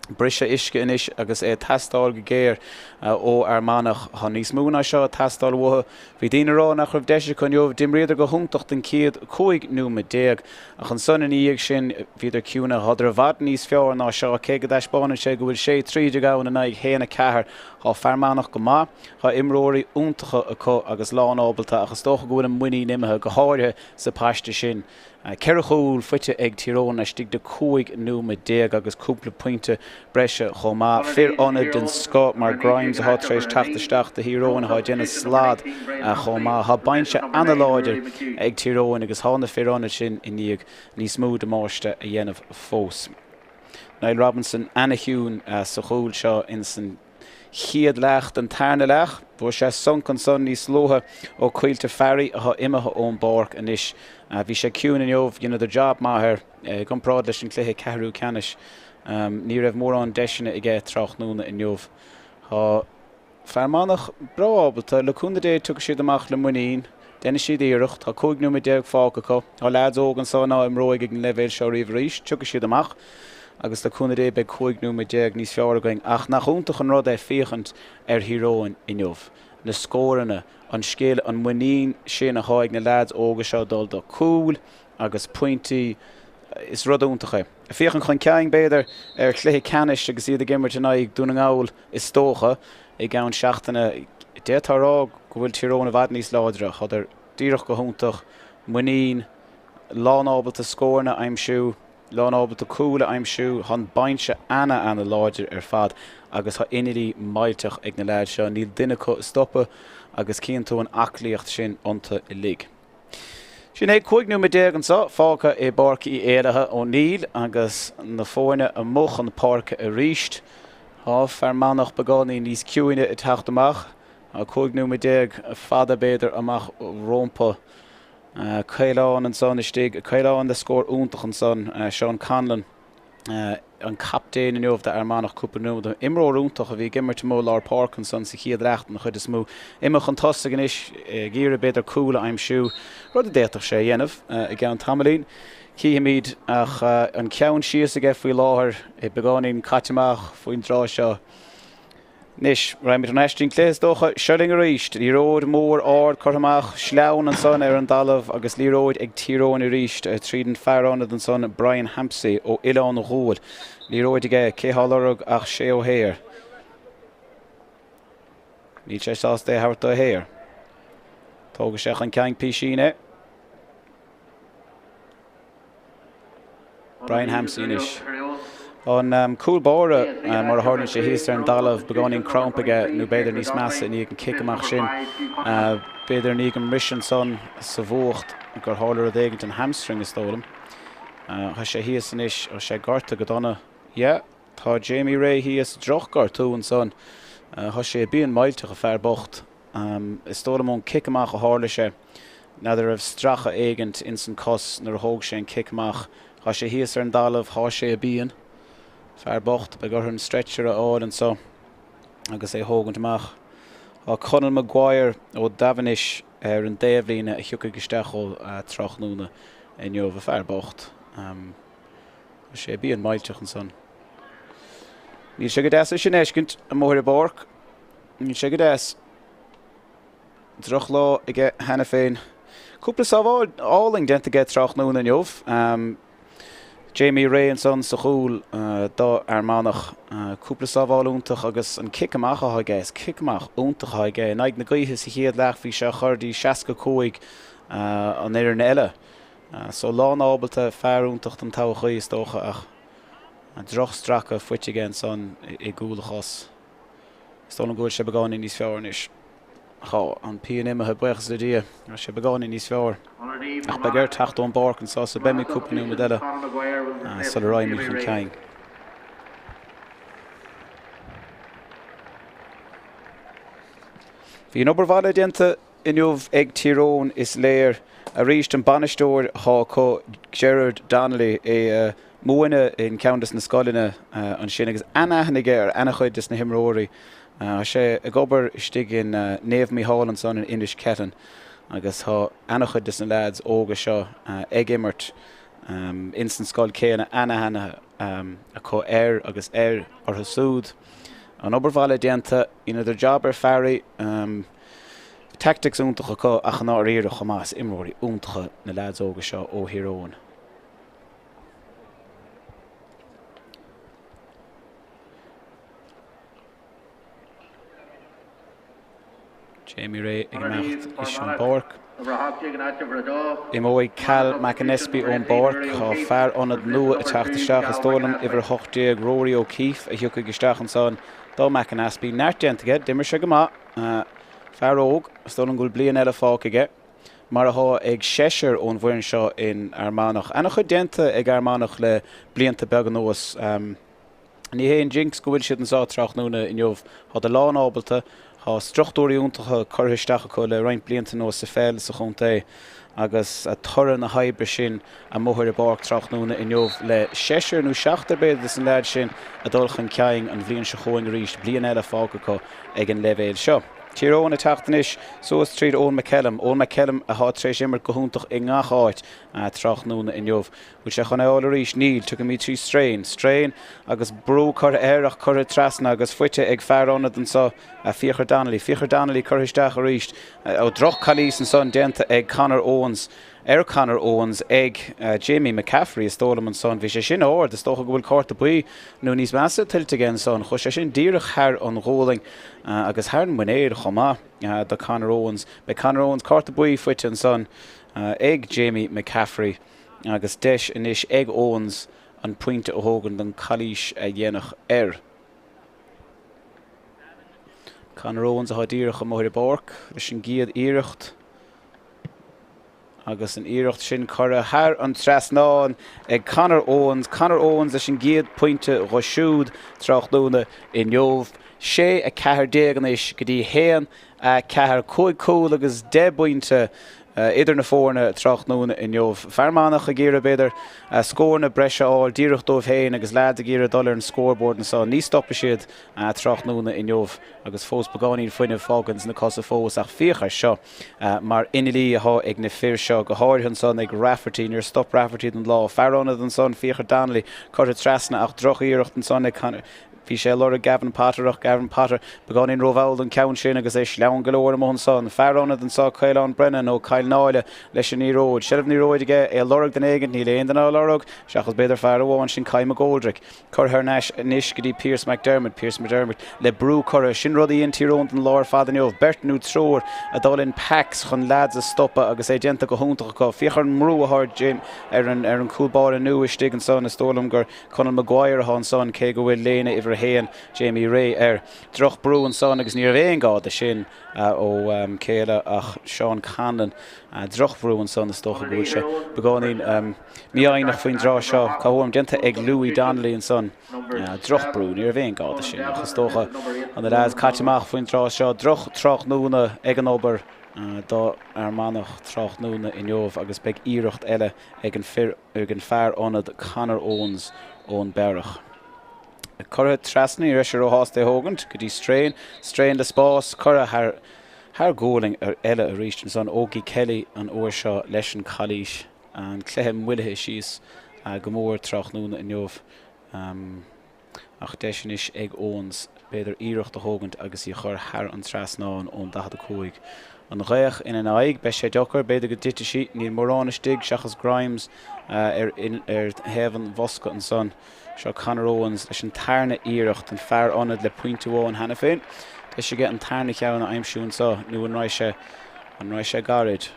Briseadh uisce anois agus é ag teastáil go géar ó Fhear Manach. Tá níos mó ná seo ag teastáil uathu. Bhí daoine ag rá nach raibh deis acu inniu. D'imríodar go hiontach don chéad 15 nóiméad ach ansan ina dhiaidh sin bhíodar ciúine. Thádar i bhfad níos fearr ná seo cé go dtaispeánann sé go bhfuil 6-13 ann in aghaidh 1-4. Tá Fear Manach go maith. Tá imreoirí iontacha acu agus lán-ábalta ach is dócha go bhfuil an muinín imithe, go háirithe sa paiste sin. Ceithre chúl faighte ag Tír Eoghain laistigh de 15 nóiméad agus cúpla pointe breise chomh maith. Fir ionaid den scoth mar Grimes atá tar éis teacht isteach do Thír Eoghain atá ag déanamh slad chomh maith. Tá binse ana-láidir ag Tír Eoghain agus tá na fir ionaid sin i ndiaidh níos mó damáiste a dhéanamh fós. Niall Robinson ana-chiúin sa chúl seo insan chéad leath den tarna leath. Fuair sé sonc ansan níos luaithe ó Caoilte Farry atá imithe ón bpáirc anois. Bhí sé ciúin inniu, dheineadar jab maith air i gcomparáid leis an cluiche ceathrú ceannais. Ní raibh mórán deiseanna aige tráthnóna inniu. Tá Fear Manach breá ábalta, le cúnamh Dé tiocfaidh siad amach le muinín. Déanfaidh siad iarracht. Tá 15 nóiméad fágtha acu. Tá leaids óga anso ná imreoidh ag an leibhéal seo riamh arís. Tiocfaidh siad amach agus le cúnamh Dé beidh 15 nóiméad níos fearr againn. Ach nach iontach an rud é féachaint ar Thír Eoghain inniu. Na scóranna, an scil, an muinín sin atá ag na leaids óga seo dul do cúil agus pointí, is rud iontach é. Féachaint chun cinn, b'fhéidir, ar chluiche ceannais agus iad ag imirt in aghaidh Dún na nGall is dócha, i gceann seachtaine. D'fhéadfá a rá go bhfuil Tír Eoghain i bhfad níos láidre. Thádar díreach go hiontach, muinín, lán-ábalta scóranna a aimsiú, lán-ábalta cúil a aimsiú. Tá an binse ana-ana-láidir ar fad agus tá innéalí millteach ag na leaids seo. Níl duine acu ag stopadh agus cíonn tú an aclaíocht sin iontu uilig. Sin é, 15 nóiméad anseo fágtha i bPáirc Uí Éallaithe O'Neill agus na foirne amuigh chun páirce arís. Tá Fear Manach beagáinín níos ciúine ag teacht amach. Tá 15 nóiméad fada b'fhéidir amach rómpa. Caolán ansan istigh, Caolán le scór iontach ansan, Seán Conlon. an captaen inniu d'Fhear Manach cúpla nóiméad. Imreoir iontach a bhí ag imirt amuigh lár páirce ansan sa chéad leath den chuid is mó. Imithe chun tosaigh anois ag iarraidh b'fhéidir cúl a aimsiú, rud a d'fhéadfadh sé a dhéanamh i gceann tamaillín. Cífimid ach an ceann síos aige faoi láthair, é beagáinín caite amach faoin dtráth seo. Anois, raghaimid thar n-ais dtí'n cluiche is dócha. Seo linn arís. Liathróid mhór ard curtha amach, sleamhain ansan ar an dtalamh agus liathróid ag Tír Eoghain arís tríd an fear ionaid ansan, Brian Hampsey ó Oileán Ghuail. Liathróid aige, cé thá á lorg ach Shay O'Hare. Níl sé sásta é a thabhairt do O'Hare. Tógfaidh sé chun cinn písín é. Brian Hampsey anois. An cúl báire, mar a tharlaíonn sé thíos ar an dtalamh, beagáinín cramp aige nó b'fhéidir níos measa i ndiaidh an cic amach sin. B'fhéidir i ndiaidh an mbriseadh ansan sa bhfuacht gur tharla rud éigin don hamstring is dóigh liom. Tá sé thíos anois, tá sé gortaithe go dona. Yeah, tá Jamie Ray thíos, drochghortú ansan. Tá sé i bpian millteach, an fear bocht. Is dóigh liom ón cic amach a tharla sé. N'fheadar raibh stracadh éigint ins an cos nuair a thóg sé an cic amach. Thá sé thíos ar an dtalamh, thá sé i bpian. Fear bocht, beidh orthu an stretcher a fháil anso agus é thógaint amach. Tá Conall Maguire ó Daimhinis ar an dtaobhlíne a thiocfaidh isteach ó tráthnóna inniu. A fear bocht. Tá sé bíonn millteach ansan. Níl sé go deas é sin a fheiscint amuigh ar an bpáirc. Níl sé go deas. Drochlá aige cheana féin. Cúpla sábháil álainn déanta aige tráthnóna inniu. Jamie Ray ansan sa chúl do Fhear Manach. Cúpla sábháil iontach agus an cic amach atá aige, is cic amach iontach atá aige. In aghaidh na gaoithe sa chéad leath bhí sé á chur dtí 65 an fhoireann eile. So lán ábalta, fear iontach don todhchaí is dócha ach droch-stracadh faighte aige ansan i gcúl a chos. Is dóigh liom go bhfuil sé beagáinín níos fearr anois. Tá an pian imithe, buíochas le Dia. Tá sé beagáinín níos fearr. Ach beidh air teacht ón bpáirc anseo so beimid cúpla nóiméad eile sula raghaimid chun cinn. Bhí an obair bhaile déanta inniu ag Tír Eoghain, is léir. Arís an bainisteoir atá acu, Gerard Donnelly, é ag múineadh in ceann de na scoileanna ansin agus an-aithne aige ar an-chuid de na himreoirí. Tá sé ag obair istigh in Naomh Mícheál ansan in Inis Ceithleann agus tá an-chuid de na leaids óga seo ag imirt ins an scoil céanna, an-aithne acu air agus air orthu súd. An obair bhaile déanta, dheineadar jab ar Fearraí, tactics iontach acu ach i ndáiríre chomh maith is imreoirí iontacha na leaids óga seo ó Thír Eoghain. Jamie Ray ag imeacht leis ón bpáirc. Imeoidh Cal McAnespie ón bpáirc. Tá fear ionad nua ag teacht isteach, is dóigh liom, uimhir 18, Rory O'Keefe, a thiocfaidh isteach ansan do McAnespie. Neart déanta aige, d'imir sé go maith. Fear óg, is dóigh liom go bhfuil bliain eile fágtha aige, mar atá ag seisear ón bhfoireann seo in Fhear Manach. Ana-chuid déanta ag Fhear Manach le blianta beaga anuas. Ní haon jinx go bhfuil siad anseo tráthnóna inniu. Táid lán ábalta. Tá struchtúirí iontacha curtha isteach acu le roinnt blianta anuas sa pheil sa chontae agus toradh na hoibre sin amuigh ar an bpáirc tráthnóna inniu le seisear nó seachtar b'fhéidir de na leaids sin ag dul chun cinn an bhliain seo chugainn arís, bliain eile fágtha acu ag an leibhéal seo. Tír Eoghain ag teacht anois suas tríd Eoin McKellum. Eoin McKellum atá tar éis imirt go hiontach i ngach áit tráthnóna inniu. Bhfuil sé chun é a fháil arís? Níl. Tiocfaimid trí Strain. Strain agus brú curtha air ach curtha trasna agus faighte ag fear ionad anseo, Fiachra Donnelly. Fiachra Donnelly curtha isteach arís. Ó droch-chalaois ansan déanta ag Conor Owens ar Conor Owens ag Jamie McCaffrey is dóigh liom ansan. Bhí sé sin ard. Is dócha go bhfuil cárta buí nó níos measa tuillte aige ansan. Chuaigh sé sin díreach thar an ghualainn agus thar an muinéal chomh maith do Conor Owens. Beidh Conor Owens cárta buí faighte ansan ag Jamie McCaffrey. agus deis anois ag Owens an pointe a thógaint don calaois a dhéanamh air. Conor Owens atá díreach amuigh ar an bpáirc leis an gcéad iarracht agus an iarracht sin curtha thar an trasnán ag Conor Owens. Conor Owens leis an gcéad pointe dho siúd tráthnóna inniu. 6, 14 anois go dtí 1, 4, 5 cúl agus 10 bpointe idir na foirne tráthnóna inniu. Fear Manach ag iarraidh, b'fhéidir, scóranna breise a fháil díreach dóibh féin agus leaids ag iarraidh dul ar an scoreboard anseo. Ní stopfaidh siad tráthnóna inniu agus fós beagáinín fuinnimh fágtha ins na cosa fós ach féach air seo mar inneall atá ag na fir seo, go háirithe ansan ag Rafferty. Níor stop Rafferty don lá. Fear ionad ansan, Fiachra Donnelly, curtha trasna ach droch-iarracht ansan ag Bhí sé ag lorg Gavin Potter ach Gavin Potter beagáinín rómhall don cheann sin agus é sleamhain go leor amuigh ansan. Fear ionad anso, Caolán Brennan ó Cill Náile leis an liathróid. Seilbh na liathróide aige, é ag lorg duine éigint, níl aon duine á lorg seachas b'fhéidir fear amháin, sin Kai McGoldrick. Curtha thar n-ais anois go dtí Pearse McDermott. Pearse McDermott le brú curtha. Sin rud a dhein Tír Eoghain don lá ar fad inniu. Beirt nó triúr ag dul in packs chun leaids a stopadh agus é déanta go hiontach acu. Féach ar an mbrú atá ar an chúl báire nua istigh ansan. Is dóigh liom gur Conall Maguire atá ansan, cé go bhfuil léine uimhir 1, Jamie Ray, air. Droch brú ansan agus ní raibh aon gá do sin ó cé eile ach Seán Conlon. Droch bhrú ansan, is dócha go bhfuil sé beagáinín mífhoighneach faoin dtráth seo. Cá huaim déanta ag Louis Donnelly ansan. Droch brú, ní raibh aon gá do sin ach is dócha an na leaids caite amach faoin dtráth seo. Droch tráthnóna ag an obair do Fhear Manach tráthnóna inniu agus beidh iarracht eile ag an fir ag an fear ionad Conor Owens ón Bearach. Curtha trasna, ní raibh sé róshásta é a thógaint go dtí Strain. Strain le spás, curtha thar thar gualainn eile arís ansan. Ógie Kelly an uair seo leis an calaois. An cluiche moillithe síos go mór tráthnóna inniu. Ach deis anois ag Owens b'fhéidir iarracht a thógaint agus í a chur thar an trasnán ón 45. An ghaoth ina n-aghaidh, beidh sé deacair, b'fhéidir go dtitfidh sí. Níl mórán istigh seachas Grimes ar thaobh an bhosca ansan. Seo Conor Owens leis an tarna iarracht, an fear ionaid le pointe amháin cheana féin. Deis aige an tarna cheann a aimsiú anseo nó an raghaidh sé, an raghaidh sé gairid?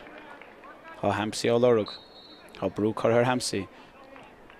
Tá Hampsey á lorg. Tá brú curtha ar Hampsey.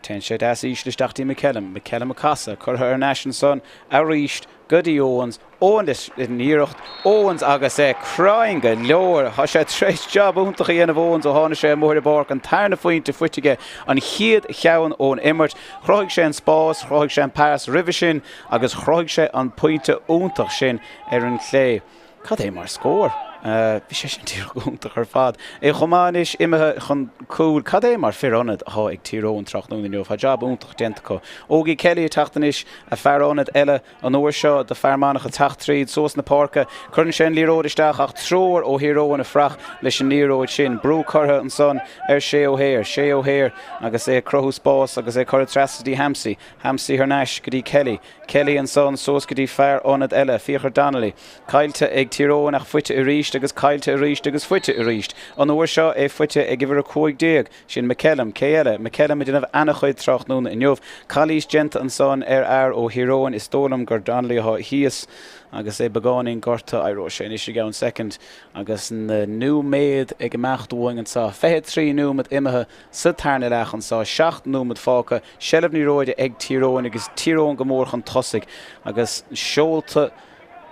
Téann sé deas íseal isteach dtí McKellum. McKellum ag casadh, curtha ar ais ansan arís go dtí Owens. Owens leis an iarracht. Owens agus é cruinn go leor. Tá sé tar éis jab iontach a dhéanamh Owens ó tháinig sé amuigh ar an bpáirc. An tarna phointe faighte aige, an chéad cheann ón imirt. Chruthaigh sé an spás, chruthaigh sé an pas roimhe sin agus chruthaigh sé an pointe iontach sin ar an chlé. Cad é mar scór! Bhí sé sin díreach go hiontach ar fad. É chomh maith anois imithe chun cúil. Cad é mar fir ionaid atá ag Tír Eoghain tráthnóna inniu. Tá jab iontach déanta acu. Ógie Kelly ag teacht anois, a fear ionaid eile an uair seo do Fear Manach ag teacht tríd suas na páirce. Cuireann sé an liathróid isteach ach triúr ó Thír Eoghain ag fuireach leis an liathróid sin. Brú curtha ansan ar Shea O'Hare. Shea O'Hare agus é ag cruthú spás agus é curtha trasna dtí Hampsey. Hampsey thar n-ais go dtí Kelly. Kelly ansan suas go dtí fear ionaid eile, Fiachra Donnelly. Caillte ag Tír Eoghain ach faighte arís agus caillte arís agus faighte arís. An uair seo é faighte ag uimhir 15, sin McKellum. Cé eile? McKellum ag déanamh ana-chuid tráthnóna inniu. Calaois déanta ansan ar fhear ó Thír Eoghain. Is dóigh liom gur Donnelly atá thíos agus é beagáinín gorta. Éireoidh sé anois i gceann soicind agus na nóiméid ag imeacht uainn anseo. 23 nóiméad imithe sa tarna leath anseo. 7 nóiméad fágtha. Seilbh na liathróide ag Tír Eoghain agus Tír Eoghain go mór chun tosaigh agus seolta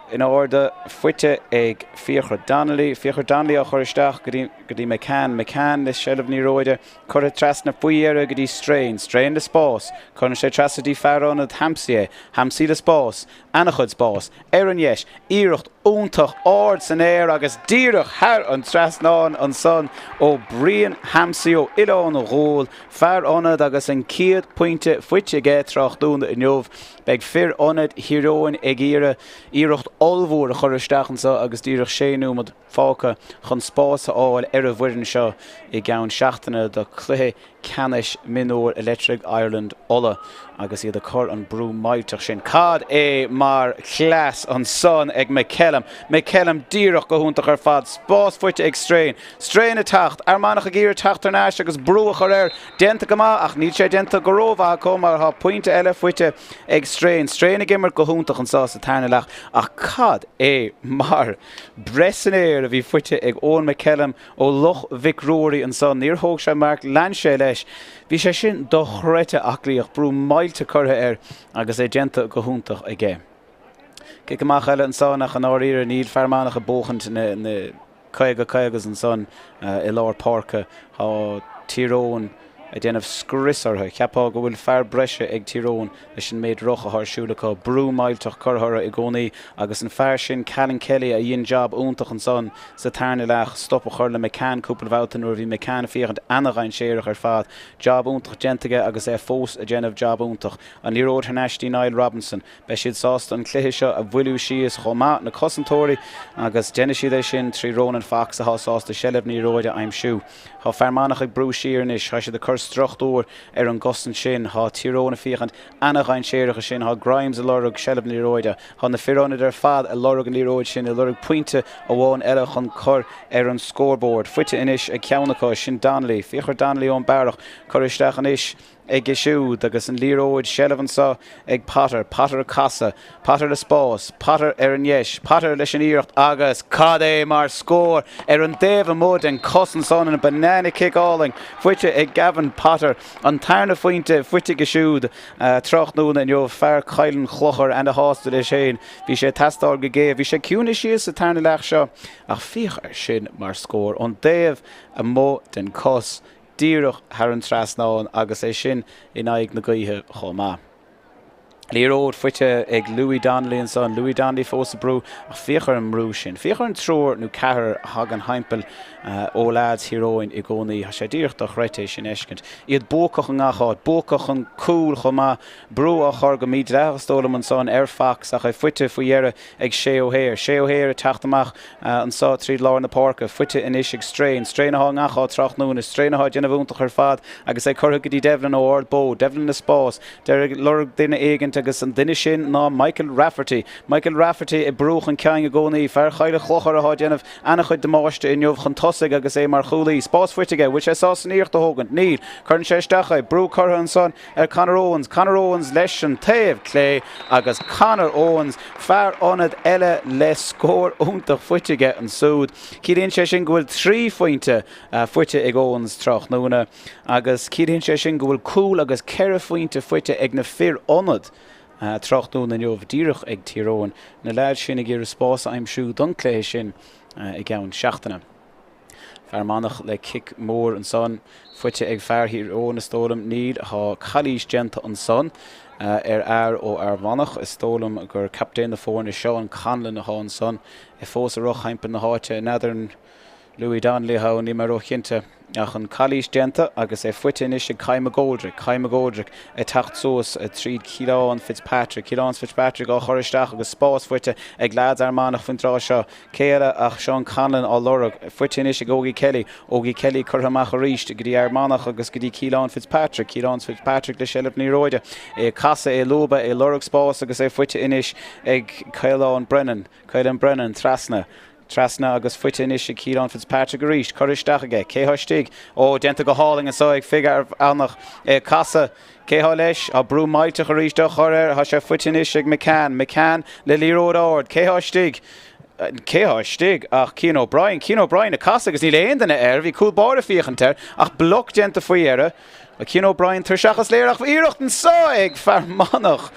in airde faighte ag Fiachra Donnelly. Fiachra Donnelly á chur isteach go dtí go dtí McCann. McCann le seilbh na liathróide curtha trasna faoi dheireadh go dtí Strain. Strain le spás. Cuireann sé trasna dtí fear ionaid Hampsey é. Hampsey le spás. Ana-chuid spás. Ar an dheis, iarracht iontach ard san aer agus díreach thar an trasnán ansan ó Brian Hampsey ó Oileán Ghuail, fear ionaid agus an chéad pointe faighte aige tráthnóna inniu. Beidh fir ionaid Thír Eoghain ag iarraidh iarracht ollmhór a chur isteach anseo agus díreach sé nóiméad fágtha chun spás a fháil ar an bhfoireann seo i gceann seachtaine do chluiche ceannais mionúir Electric Ireland Uladh agus iad ag cur an brú millteach sin. Cad é mar chleas ansan ag McKellum. McKellum díreach go hiontach ar fad. Spás faighte ag Strain. Strain ag teacht. Fhear Manach ag iarraidh teacht thar n-ais agus brú a chur air. Déanta go maith ach níl sé déanta go rómhaith acu mar tá pointe eile faighte ag Strain. Strain ag imirt go hiontach anso sa tarna leath ach cad é mar breith san aer a bhí faighte ag Eoin McKellum Ó Loch Mhic Ruairí ansan. Níor thóg sé marc, lean sé leis. Bhí sé sin dochreidte aclaíoch, brú millteach curtha air agus é déanta go hiontach aige. Cic amach eile ansan ach i ndáiríre níl Fear Manach ag buachaint na 50 50s ansan i lár páirce. Tá Tír Eoghain ag déanamh scrios orthu. Cheapfá go bhfuil fear breise ag Tír Eoghain leis an méid ruc atá ar siúl acu. Brú millteach curtha orthu i gcónaí agus an fear sin, Callan Kelly, a dhein jab iontach ansan sa tarna leath, stop a chur le McCann cúpla babhta nuair a bhí McCann ag féachaint ana-dhainséarach ar fad. Jab iontach déanta aige agus é fós ag déanamh jab iontach. An liathróid thar n-ais dtí Niall Robinson. Beidh siad sásta an cluiche seo a mhoilliú síos chomh maith, na cosantóirí, agus déanfaidh siad é sin trí Ronan Foxe atá sásta seilbh na liathróide a aimsiú. Tá Fear Manach ag brú siar anois. Tá siad ag cur struchtúr ar an gcosaint sin. Tá Tír Eoghain ag féachaint ana-dhainséarach ansin. Tá Grimes ag lorg seilbh na liathróide. Tá na fir ionaid ar fad ag lorg an liathróid sin, ag lorg pointe amháin eile chun cur ar an scoreboard. Faighte anois ag ceann acu, sin Donnelly. Féach ar Donnelly ón Bearach. Curtha isteach anois aige siúd agus an liathróid, seilbh anseo ag Potter, Potter ag casadh, Potter le spás, Potter ar an dheis, Potter leis an iarracht agus cad é mar scór ar an dtaobh amuigh den cos ansan, an banana kick álainn faighte ag Gavin Potter, an tarna phointe faighte aige siúd tráthnóna inniu, fear Choill an Chlochair ana shásta leis féin, bhí sé ag teastáil go géar, bhí sé ciúin síos sa tarna leath seo ach féach ar sin mar scór, ón dtaobh amuigh den cos. díreach thar an trasnán agus é sin in aghaidh na gaoithe chomh maith. Liathróid faighte ag Louis Donnelly ansan. Louis Donnelly fós ag brú ach féach ar an mbrú sin. Féach ar an triúr nó ceathrar a thagann thimpeall ó leaids Thír Eoghain i gcónaí. Tá sé díreach dochreidte é sin a fheiscint. Iad buacach i ngach áit. Buacach chun cúil chomh maith. Brú á chur go mídhleathach is dóigh liom ansan ar Fox ach é faighte faoi dheireadh ag Shay O'Hare. Shay O'Hare ag teacht amach anso tríd lár na páirce. Faighte anois ag Strain. Strain atá i ngach áit tráthnóna. Strain atá ag déanamh iontach ar fad agus é curtha go dtí Devlin ó Ard Bó. Devlin le spás. Ag lorg duine éigint agus an duine sin ná Michael Rafferty. Michael Rafferty ag brú chun cinn i gcónaí. Fear Choill an Chlochair atá ag déanamh ana-chuid damáiste inniu chun tosaigh agus é mar chúlaí. Spás faighte aige. Bhfuil sé sásta an iarracht a thógaint? Níl. Cuireann sé isteach é. Brú curtha ansan ar Conor Owens. Conor Owens leis an taobh clé agus Conor Owens, fear ionaid eile le scór iontach faighte aige ansúd. Ciallaíonn sé sin go bhfuil 3 phointe faighte ag Owens tráthnóna agus ciallaíonn sé sin go bhfuil cúl agus 4 phointe faighte ag na fir ionaid tráthnóna inniu, díreach ag Tír Eoghain. Na leaids sin ag iarraidh spás a aimsiú don cluiche sin i gceann seachtaine. Fear Manach le cic mór ansan, faighte ag fear Thír Eoghain is dóigh liom. Níl, tá calaois déanta ansan ar fhear ó Fhear Manach. Is dóigh liom gur captaen na foirne, Seán Conlon atá ansan, é fós ag rith thimpeall na háite. N'fheadar an Louis Donnelly atá ann, níl mé róchinnte. Ach an calaois déanta agus é faighte anois ag Kai McGoldrick. Kai McGoldrick ag teacht suas tríd Ciarán Fitzpatrick. Ciarán Fitzpatrick á chur isteach agus spás faighte ag leaids Fhear Manach faoin tráth seo. Cé eile ach Seán Conlon á lorg. Faighte anois ag Ógie Kelly. Ógie Kelly curtha amach arís go dtí Fhear Manach agus go dtí Kealan Fitzpatrick. Kealan Fitzpatrick le seilbh na liathróide. É ag casadh, é ag lúbadh, é ag lorg spás agus é faighte anois ag Caolán Brennan. Caolán Brennan trasna. Trasna agus faighte anois ag Kealan Fitzpatrick arís. Curtha isteach aige. Cé thá istigh? Ó, déanta go hálainn anso ag Fear Manach. É ag casadh. Cé thá leis? Tá brú millteach arís á chur air. Tá sé faighte anois ag McCann. McCann le liathróid ard. Cé thá istigh? Cé thá istigh ach Cian O'Brien. Cian O'Brien ag casadh agus níl aon duine air. Bhí cúl báire ag féachaint air ach bloc déanta faoi dheireadh. Cian O'Brien tuirseach is léir ach iarracht anso ag Fear Manach.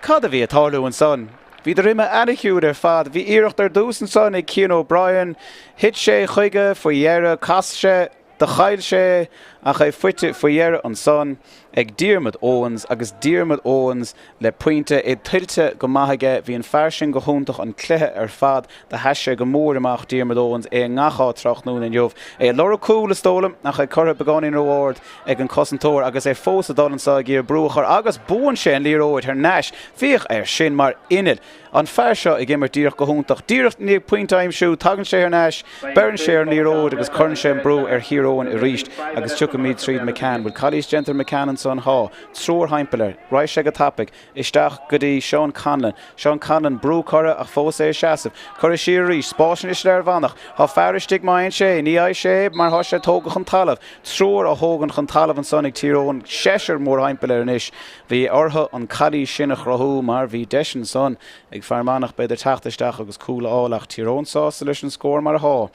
Cad a bhí ag tarlú ansan? Bhíodar imithe ana-chiúin ar fad. Bhí iarracht ar dtús ansan ag Cian O'Brien. Thit sé chuige faoi dheireadh. Chas sé. Do chaill sé ach é faighte faoi dheireadh ansan ag Diarmuid Owens agus Diarmuid Owens le pointe, é tuillte go maith aige. Bhí an fear sin go hiontach an cluiche ar fad. Do sheas sé go mór amach, Diarmuid Owens, é i ngach áit tráthnóna inniu. É ag lorg cúl is dóigh liom ach é curtha beagáinín ró-ard ag an cosantóir agus é fós ag dul anso ag iarraidh brú a chur agus buann sé an liathróid thar n-ais. Féach air sin mar inneall. An fear seo ag imirt díreach go hiontach. Díreach i ndiaidh pointe a aimsiú, tagann sé thar n-ais, beireann sé ar an liathróid agus cuireann sé an brú ar Thír Eoghain arís agus tiocfaimid tríd McCann. Bhfuil calaois déanta ar McCann ansan? Thá. Triúr thimpeall air. Raghaidh sé go tapaidh. Isteach go dtí Seán Conlon. Seán Conlon, brú curtha ach fós é ag seasamh. Curtha siar arís. Spás anois le Fhear Mhanach. Thá fear istigh má fhaigheann sé é. Ní fhaighidh sé é mar thá sé tógtha chun talaimh. Triúr á thógaint chun talaimh ansan ag Tír Eoghain. Seisear mórthimpeall air anois. Bhí orthu an calaois sin a chruthú mar bhí deis ansan ag Fear Manach b'fhéidir teacht isteach agus cúl a fháil ach Tír Eoghain sásta leis an scór mar athá.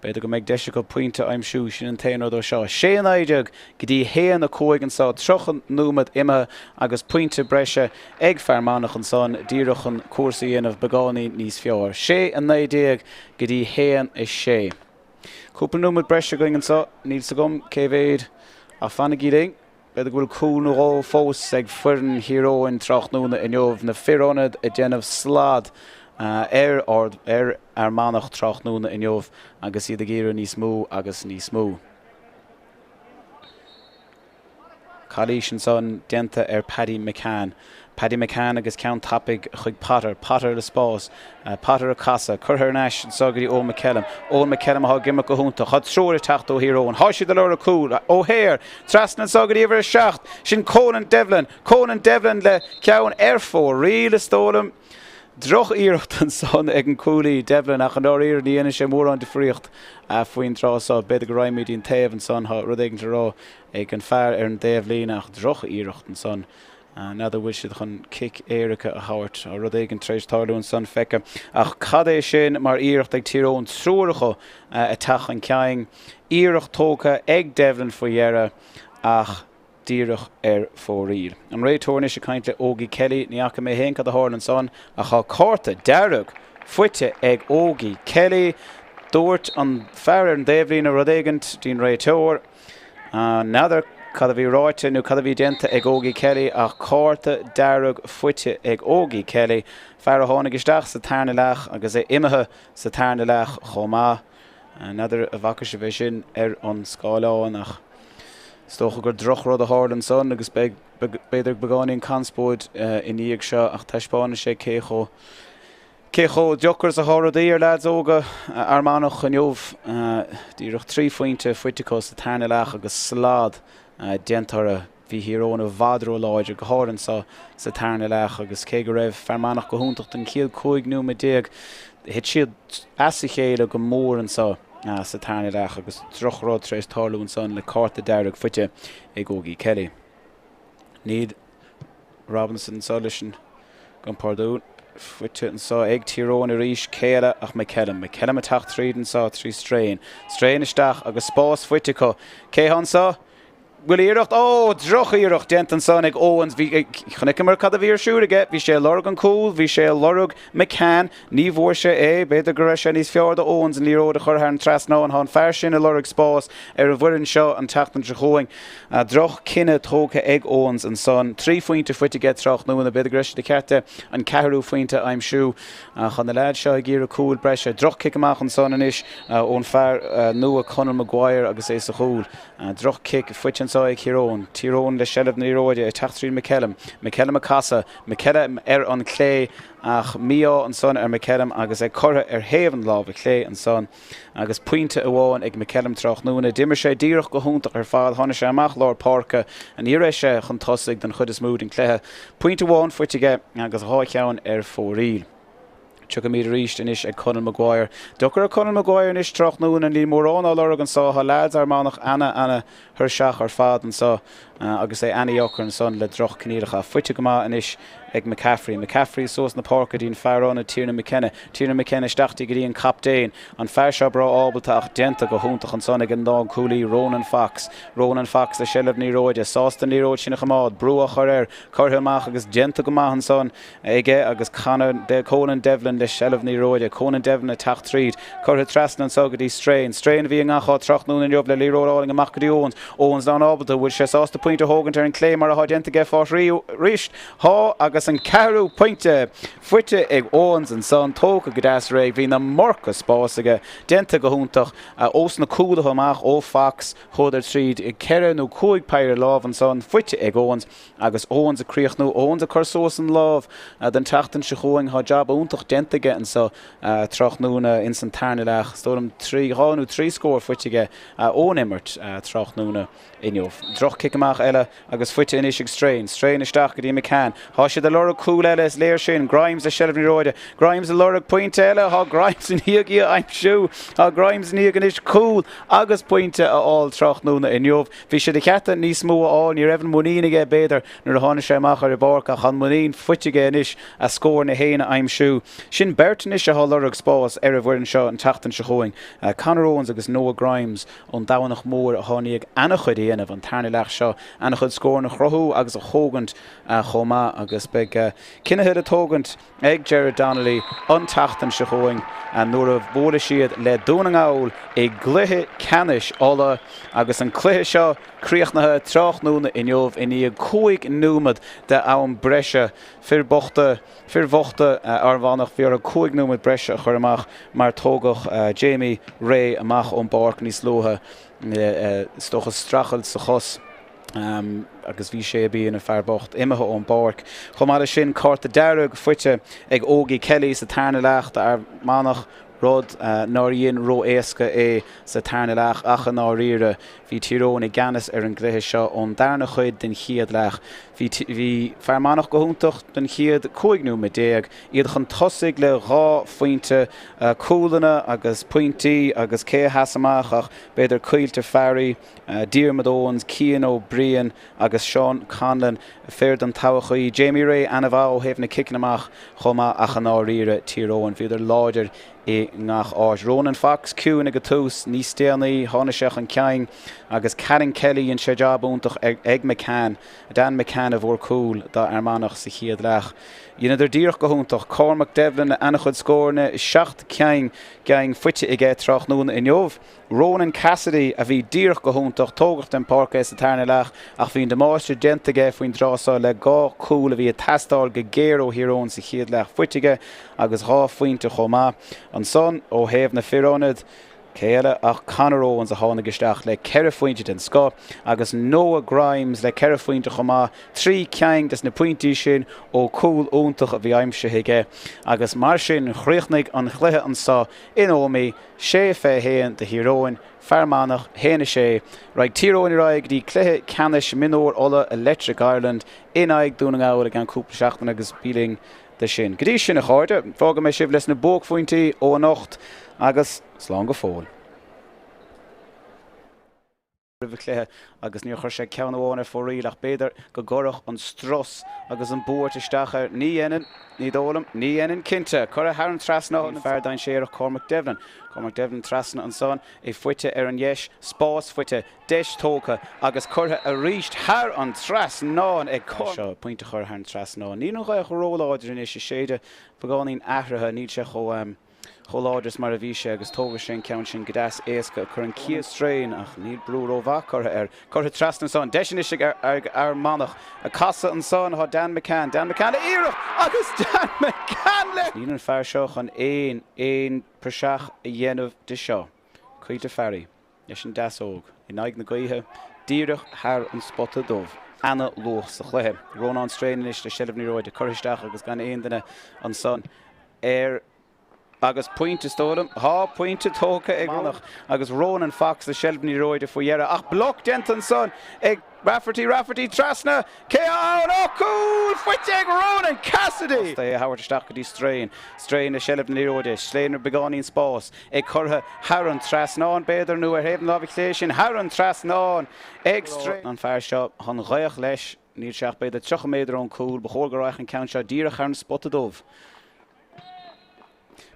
B'fhéidir go mbeidh deis acu pointe a aimsiú, sin an t-aon rud ó seo. 6 19 go dtí 1 5 anso, 30 nóiméad imithe agus pointe breise ag Fear Manach ansan díreach chun cúrsaí a dhéanamh beagáinín níos fearr. 6 19 go dtí 1 6. Cúpla nóiméad breise againn anso, níl 's agam cé mhéad ach fanaigí linn. B'fhéidir go bhfuil cúl nó dhó fós ag foireann Thír Eoghain tráthnóna inniu, na fir ionaid ag déanamh slad ar ar Fhear Manach tráthnóna inniu agus iad ag iarraidh níos mó agus níos mó. Calaois ansan déanta ar Paddy McCann. Paddy McCann agus ceann tapaidh chuig Potter. Potter le spás. Potter ag casadh. Curtha thar n-ais anso go dtí Eoin McKellam. Eoin McKellam atá ag imirt go hiontach. Tá triúr ag teacht ó Thír Eoghain. Tá siad ag lorg cúl. O'Hare trasna anso go dtí uimhir 7. Sin Conan Devlin. Conan Devlin le ceann ar fóraoil is dóigh liom. Droch-iarracht ansan ag an cúlaí Devlin ach i ndáiríre ní dhéanann sé mórán difríocht faoin dtráth so. B'fhéidir go raghaimid dtí'n taobh ansan. Tá rud éigin le rá ag an fear ar an dtaobhlíne ach droch-iarracht ansan. N'fheadar bhfuil siad chun cic éirice a thabhairt. Tá rud éigin tar éis tarlú ansan, feicthe. Ach cad é sin mar iarracht ag Tír Eoghain, triúr acu ag teacht chun cinn. Iarracht tógtha ag Devlin faoi dheireadh ach díreach ar fóraoil. An réiteoir anois ag caint le Ógie Kelly. Ní fhaca mé féin cad a tharla ansan ach tá cárta dearg faighte ag Ógie Kelly. Dúirt an fear ar an dtaobhlíne rud éigin dtí'n réiteoir. N'fheadar. cad a bhí ráite nó cad a bhí déanta ag Ógie Kelly ach cárta dearg faighte ag Ógie Kelly, fear a tháinig isteach sa tarna leath agus é imithe sa tarna leath chomh maith. N'fheadar an bhfaca sibh é sin ar an scáileán ach is dócha gur drochrud a tharla ansan agus beidh, b'fhéidir, beagáinín conspóid i ndiaidh seo ach taispeánann sé cé chomh Cé chomh deacair is atá rudaí ar leaids óga Fhear Manach inniu? Díreach 3 phointe faighte acu sa tarna leath agus slad déanta orthu. Bhí Thír Eoghain i bhfad ró-láidir, go háirithe anseo sa tarna leath agus cé go raibh Fear Manach go hiontach don chéad 15 nóiméad, thit siad as a chéile go mór anseo sa tarna leath agus drochrud tar éis tarlú ansan le cárta dearg faighte ag Ógie Kelly. Neil Robinson anseo leis an gabh mo phardún. Faighte anseo ag Tír Eoghain arís. Cé eile ach McKellam. McKellam ag teacht tríd anseo trí Strain. Strain isteach agus spás faighte acu. Cé thá anseo? Bhfuil iarracht? Ó! Droch-iarracht déanta ansan ag Owens. Bhí, chonaiceamar cad a bhí ar siúl aige. Bhí sé ag lorg an cúl. Bhí sé ag lorg McCann. Ní bhfuair sé é. B'fhéidir go raibh sé níos fearr do Owens an liathróid a chur thar an trasnán. Tá an fear sin ag lorg spás ar an bhfoireann seo an tseachtain seo chugainn. Droch-chinneadh tógtha ag Owens ansan. 3 phointe faighte aige tráthnóna. B'fhéidir go raibh sé de cheart aige an ceathrú phointe a aimsiú. Ach tá na leaids seo ag iarraidh cúil breise. Droch-chic amach ansan anois ón fear nua Conall Maguire agus é sa chúl. Droch-chic faighte anseo ag Thír Eoghain. Tír Eoghain le seilbh na liathróide ag teacht tríd McKellum. McKellum ag casadh. McKellum ar an chlé ach mí-ádh ansan ar McKellum agus é curtha ar thaobh an láimhe chlé ansan. Agus pointe amháin ag McKellum tráthnóna. D'imir sé díreach go hiontach ar fad. Tháinig sé amach lár páirce. Ní raibh sé chun tosaigh don chuid is mó den chluiche. Pointe amháin faighte aige agus 2 cheann ar fóraoil. Tiocfaimid arís anois ag Conall Maguire. Deacair ar Conall Maguire anois tráthnóna. Níl mórán á lorg anso. Tá leaids Fhear Manach ana, ana thuirseach ar fad anso agus é ana-dheacair ansan le droch-choinníollacha. Faighte go maith anois ag McCaffrey. McCaffrey suas na páirce go dtí an fear ionaid Tiernan McKenna. Tiernan McKenna isteach go dtí an captaen. An fear seo breá ábalta ach déanta go hiontach ansan ag an lánchúlaí Ronan Fox. Ronan Fox le seilbh na liathróide. Sásta an liathróid sin a choimeád. Brú á chur air. Curtha amach agus déanta go maith ansan aige agus Conan Devlin le seilbh na liathróide. Conan Devlin ag teacht tríd. Curtha trasna anso go dtí Strain. Strain a bhí i ngach áit tráthnóna inniu le liathróid álainn amach go dtí Owens. Owens lán ábalta. Bhfuil sé sásta pointe a thógaint ar an clé mar atá déanta aige fá thrí arís? Tá agus an ceathrú pointe faighte ag Owens ansan. Tógtha go deas réidh. Bhí an iomarca spáis aige. Déanta go hiontach. Ós na cúlaithe amach ó Fox. Chuadar tríd ceithre nó cúig péire lámh ansan. Faighte ag Owens. Agus Owens ag críochnú, Owens ag cur suas an lámh don tseachtain seo chugainn. Tá jab iontach déanta aige anso tráthnóna ins an tarna leath. Is dóigh liom 3, 2 nó 3 scór faighte aige ón imirt tráthnóna inniu. Droch-chic amach eile agus faighte anois ag Strain. Strain isteach go dtí McCann. Tá siad ag lorg cúl eile, is léir sin. Grimes le seilbh na liathróide. Grimes ag lorg pointe eile. Tá Grimes i ndiaidh í a aimsiú. Tá Grimes i ndiaidh anois cúl agus pointe a fháil tráthnóna inniu. Bhí sé de cheart aige níos mó a fháil, ní raibh an muinín aige, b'fhéidir, nuair a tháinig sé amach ar an bpáirc ach tá an muinín faighte aige anois a scóranna féin a aimsiú. Sin beirt anois atá ag lorg spás ar an bhfoireann seo an tseachtain seo chugainn, Conor Owens agus Noah Grimes ón Domhnach Mór atá i ndiaidh ana-chuid a dhéanamh an tarna leath seo, ana-chuid scóranna a chruthú agus a thógaint chomh maith agus beidh cinnithe le tógaint ag Gerard Donnelly an tseachtain seo chugainn nuair a bhuailfidh siad le Dún na nGall i gcluiche ceannais Uladh agus an cluiche seo críochnaithe tráthnóna inniu i ndiaidh 5 nóiméad de am breise. Fir bochta, fir bhochta Fhear Manach, bhí orthu 5 nóiméad breise a chur amach mar tógadh Jamie Ray amach ón bpáirc níos luaithe, is dócha streachailt sa chos. agus bhí sé a bhí ina fear bocht imithe ón bpáirc. Chomh maith leis sin, cárta dearg faighte ag Ógie Kelly sa tarna leath d'Fhear Manach, rud nár dhein ró-éasca é sa tarna leath ach i ndáiríre bhí Tír Eoghain i gceannas ar an gcluiche seo ón darna cuid den chéad leath. Bhí bhí Fear Manach go hiontach don chéad 15 nóiméad, iad chun tosaigh le dhá phointe, cúlanna agus pointí agus cé a sheas amach ach b'fhéidir Caoilte Farry. Diarmuid Owens, Cian Ó Briain agus Seán Conlon, fir don todhchaí. Jamie Ray ana-mhaith ó thaobh na ciceanna amach chomh maith ach i ndáiríre, Tír Eoghain, bhíodar láidir i ngach áit. Ronan Fox ciúin ag an tús, níos déanaí tháinig sé chun cinn agus Caden Kelly, dhein sé jab iontach ag McCann, Dan McCann. McCann a bhfuair cúl d'Fhear Manach sa chéad leath. Dheineadar díreach go hiontach. Cormac Devlin le an-chuid scóranna, 7 cinn faighte aige tráthnóna inniu. Ronan Cassidy a bhí díreach go hiontach, tógadh den pháirc é sa tarna leath ach bhí an damáiste déanta aige faoin dtráth seo le 2 chúl a bhí ag teastáil go géar ó Thír Eoghain sa chéad leath faighte aige agus 2 phointe chomh maith. Ansan ó thaobh na fir ionaid, cé eile ach Conor Owens a tháinig isteach le 4 phointe den scoth agus Noah Grimes le 4 phointe chomh maith, 3 cinn des na pointí sin ó chúl iontach a bhí aimsithe aige agus mar sin chríochnaigh an chluiche anso in Ómaigh. 6 21 do Thír Eoghain, Fear Manach, 1 6. Raghaidh Tír Eoghain ar aghaidh go dtí cluiche ceannais mionúr Uladh Electric Ireland in aghaidh Dún na nGall i gceann cúpla seachtain agus bí linn do sin. Go dtí sin, a chairde, fágfaidh mé sibh leis na buaicphointí ó anocht agus slán go fóill. roimh an chluiche agus níor chuir sé ceann amháin ar fóraoil ach b'fhéidir go gcuirfeadh an strus agus an bhuairt isteach air. Ní dhéanann, ní dóigh liom, ní dhéanann cinnte. Curtha thar an trasnán fear dainséarach Cormac Devlin. Cormac Devlin trasna ansan, é faighte ar an dheis, spás faighte, deis tógtha agus curtha arís thar an trasnán ag Cormac. Seo pointe a chur thar an trasnán. Níl an ghaoth róláidir anois, ag séideadh beagáinín athraithe, níl sé chomh. chomh láidir is mar a bhí sé agus tógfaidh sé an ceann sin go deas éasca ag cur an Cian Strain ach níl brú rómhaith curtha air. Curtha trasna ansan. Deis anois ag Fhear Manach. Ag casadh ansan atá Dan McCann. Dan McCann le iarracht agus Dan McCann le. Níl an fear seo chun aon aon praiseach a dhéanamh de seo. Caoilte Farry leis an deasóg in aghaidh na gaoithe díreach thar an spota dubh. Ana-luath sa chluiche. Rónán Strain anois le seilbh na liathróide curtha isteach agus gan aon duine ansan ar agus pointe is dóigh liom. Tá pointe tógtha ag Manach agus Ronan Fox le seilbh na liathróide faoi dheireadh ach bloc déanta ansan ag Rafferty, Rafferty trasna, cé atá ann? Ó, cúl faighte ag Ronan Cassidy! É a thabhairt isteach go dtí Strain, Strain le seilbh na liathróide, Strain beagáinín spás, é curtha thar an trasnán b'fhéidir nó ar thaobh na láimhe clé sin thar an trasnán ag Strain. An fear seo, tá an ghaoth leis, níl sé ach b'fhéidir 30 méadar ón cúl, ba chóir go raghadh an ceann seo díreach thar an spota dubh.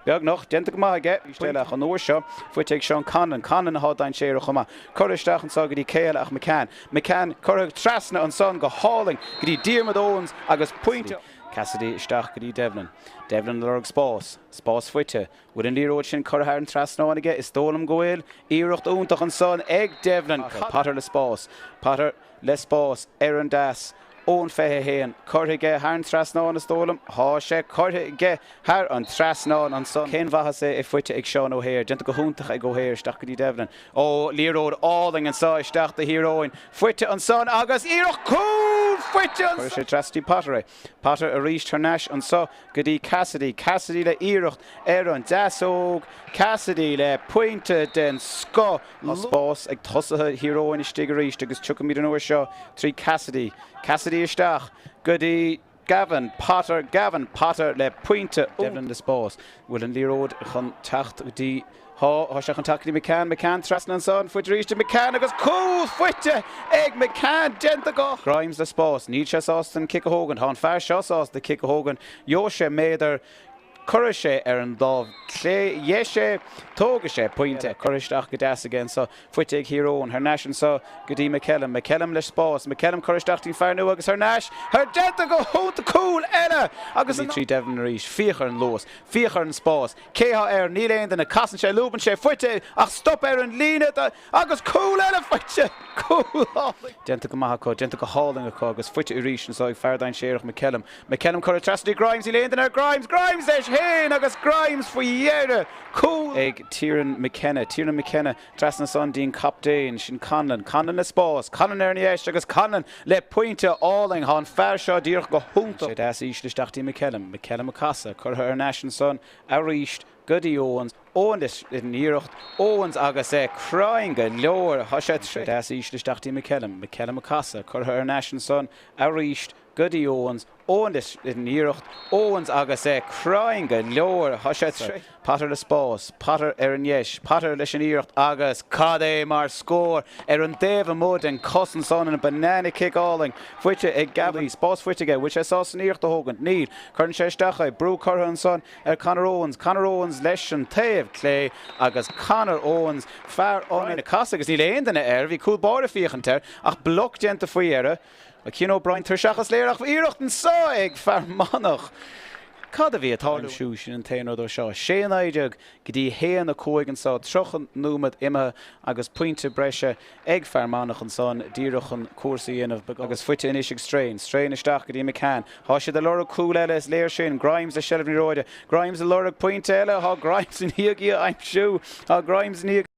Beagnach, déanta go maith aige. Arís eile ach an uair seo faighte ag Seán Conlon. Conlon atá dainséarach chomh maith. Curtha isteach anseo go dtí cé eile ach McCann. McCann curtha trasna ansan go hálainn go dtí Diarmuid Owens agus pointe. Cassidy isteach go dtí Devlin. Devlin ag lorg spás. Spás faighte. Bhfuil an liathróid sin curtha thar an trasnán aige? Is dóigh liom go bhfuil. Iarracht iontach ansan ag Devlin. Potter le spás. Potter le spás ar an deas. Ón 21, curtha aige thar an trasnán is dóigh liom. Thá sé curtha aige thar an trasnán ansan. Cén mhaitheas é é faighte ag Seán O'Hare. Déanta go hiontach ag O'Hare isteach go dtí Devlin. Ó, liathróid álainn anso isteach do Thír Eoghain. Faighte ansan agus iarracht cúl faighte ansan. Chuir sé trasna dtí Potter é. Potter arís thar n-ais anso go dtí Cassidy. Cassidy le iarracht ar an deasóg. Cassidy le pointe den scoth. Tá spás ag tosaithe Thír Eoghain istigh arís agus tiocfaimid an uair seo trí Cassidy. Cassidy isteach go dtí Gavin Potter. Gavin Potter le pointe. Devlin le spás. Bhfuil an liathróid chun teacht go dtí. Tá, tá sé chun teacht go dtí McCann. McCann trasna ansan. Faighte arís ag McCann agus cúl faighte ag McCann. Déanta go. Grimes le spás. Níl sé sásta an cic a thógaint. Tá an fear seo sásta cic a thógaint. Gheobhaidh sé méadar. Cuirfidh sé ar an lámh chlé dheis é. Tógfaidh sé pointe. Curtha isteach go deas aige anso. Faighte ag Thír Eoghain. Thar n-ais anso go dtí McKellam. McKellam le spás. McKellam curtha isteach dtí'n fear nua agus thar n-ais. Thar déanta go hiontach. Cúl eile! Agus an. Trí Devlin arís. Féach ar an luas. Féach ar an spás. Cé thá air? Níl aon duine. Casann sé. Lúbann sé. Faighte ach stop ar an líne. Agus cúl eile faighte! Cúl álainn! Déanta go maith acu, déanta go hálainn acu agus faighte arís anso ag fear dainséarach McKellam. McKellam curtha trasna dtí Grimes, níl aon duine ar Grimes! Grimes leis féin agus Grimes faoi dheireadh! Cúl ag Tiernan McKenna. Tiernan McKenna trasna ansan dtí'n captaen, sin Conlon. Conlon le spás, Conlon ar an dheis agus Conlon le pointe álainn. Thá an fear seo díreach go hiontach. Sé deas íseal isteach dtí McKellam. McKellam ag casadh, curtha ar n-ais ansan arís go dtí Owens. Owens leis an iarracht, Owens agus é cruinn go leor. Tá sé sé deas íseal isteach dtí McKellam. McKellam ag casadh, curtha ar n-ais ansan arís go dtí Owens. Owens leis an iarracht, Owens agus é cruinn go leor. Tá sé Potter le spás, Potter ar an dheis, Potter leis an iarracht agus cad é mar scór ar an dtaobh amuigh den cos ansan, an banana kick álainn faighte ag Gavin. Spás faighte aige, bhfuil sé sásta an iarracht a thógaint? Níl. Cuireann sé isteach é, brú curtha ansan. ar Conor Owens, Conor Owens leis an taobh clé agus Conor Owens, fear ionaid ag casadh agus níl aon duine air, bhí cúl báire ag féachaint air ach bloc déanta faoi dheireadh. Cian O'Brien tuirseach is léir ach iarracht anseo ag Fear Manach. Cad a bhí ag tarlú? Aimsiú, sin an t-aon rud ó seo. 6 19 go dtí 1 5 anseo, 30 nóiméad imithe agus pointe breise ag Fear Manach ansan díreach chun cúrsaí a dhéanamh agus faighte anois ag Strain. Strain isteach go dtí McCann. Tá siad ag lorg cúl eile, is léir sin. Grimes le seilbh na liathróide. Grimes ag lorg pointe eile. Tá Grimes i ndiaidh í a aimsiú. Tá Grimes i ndiaidh.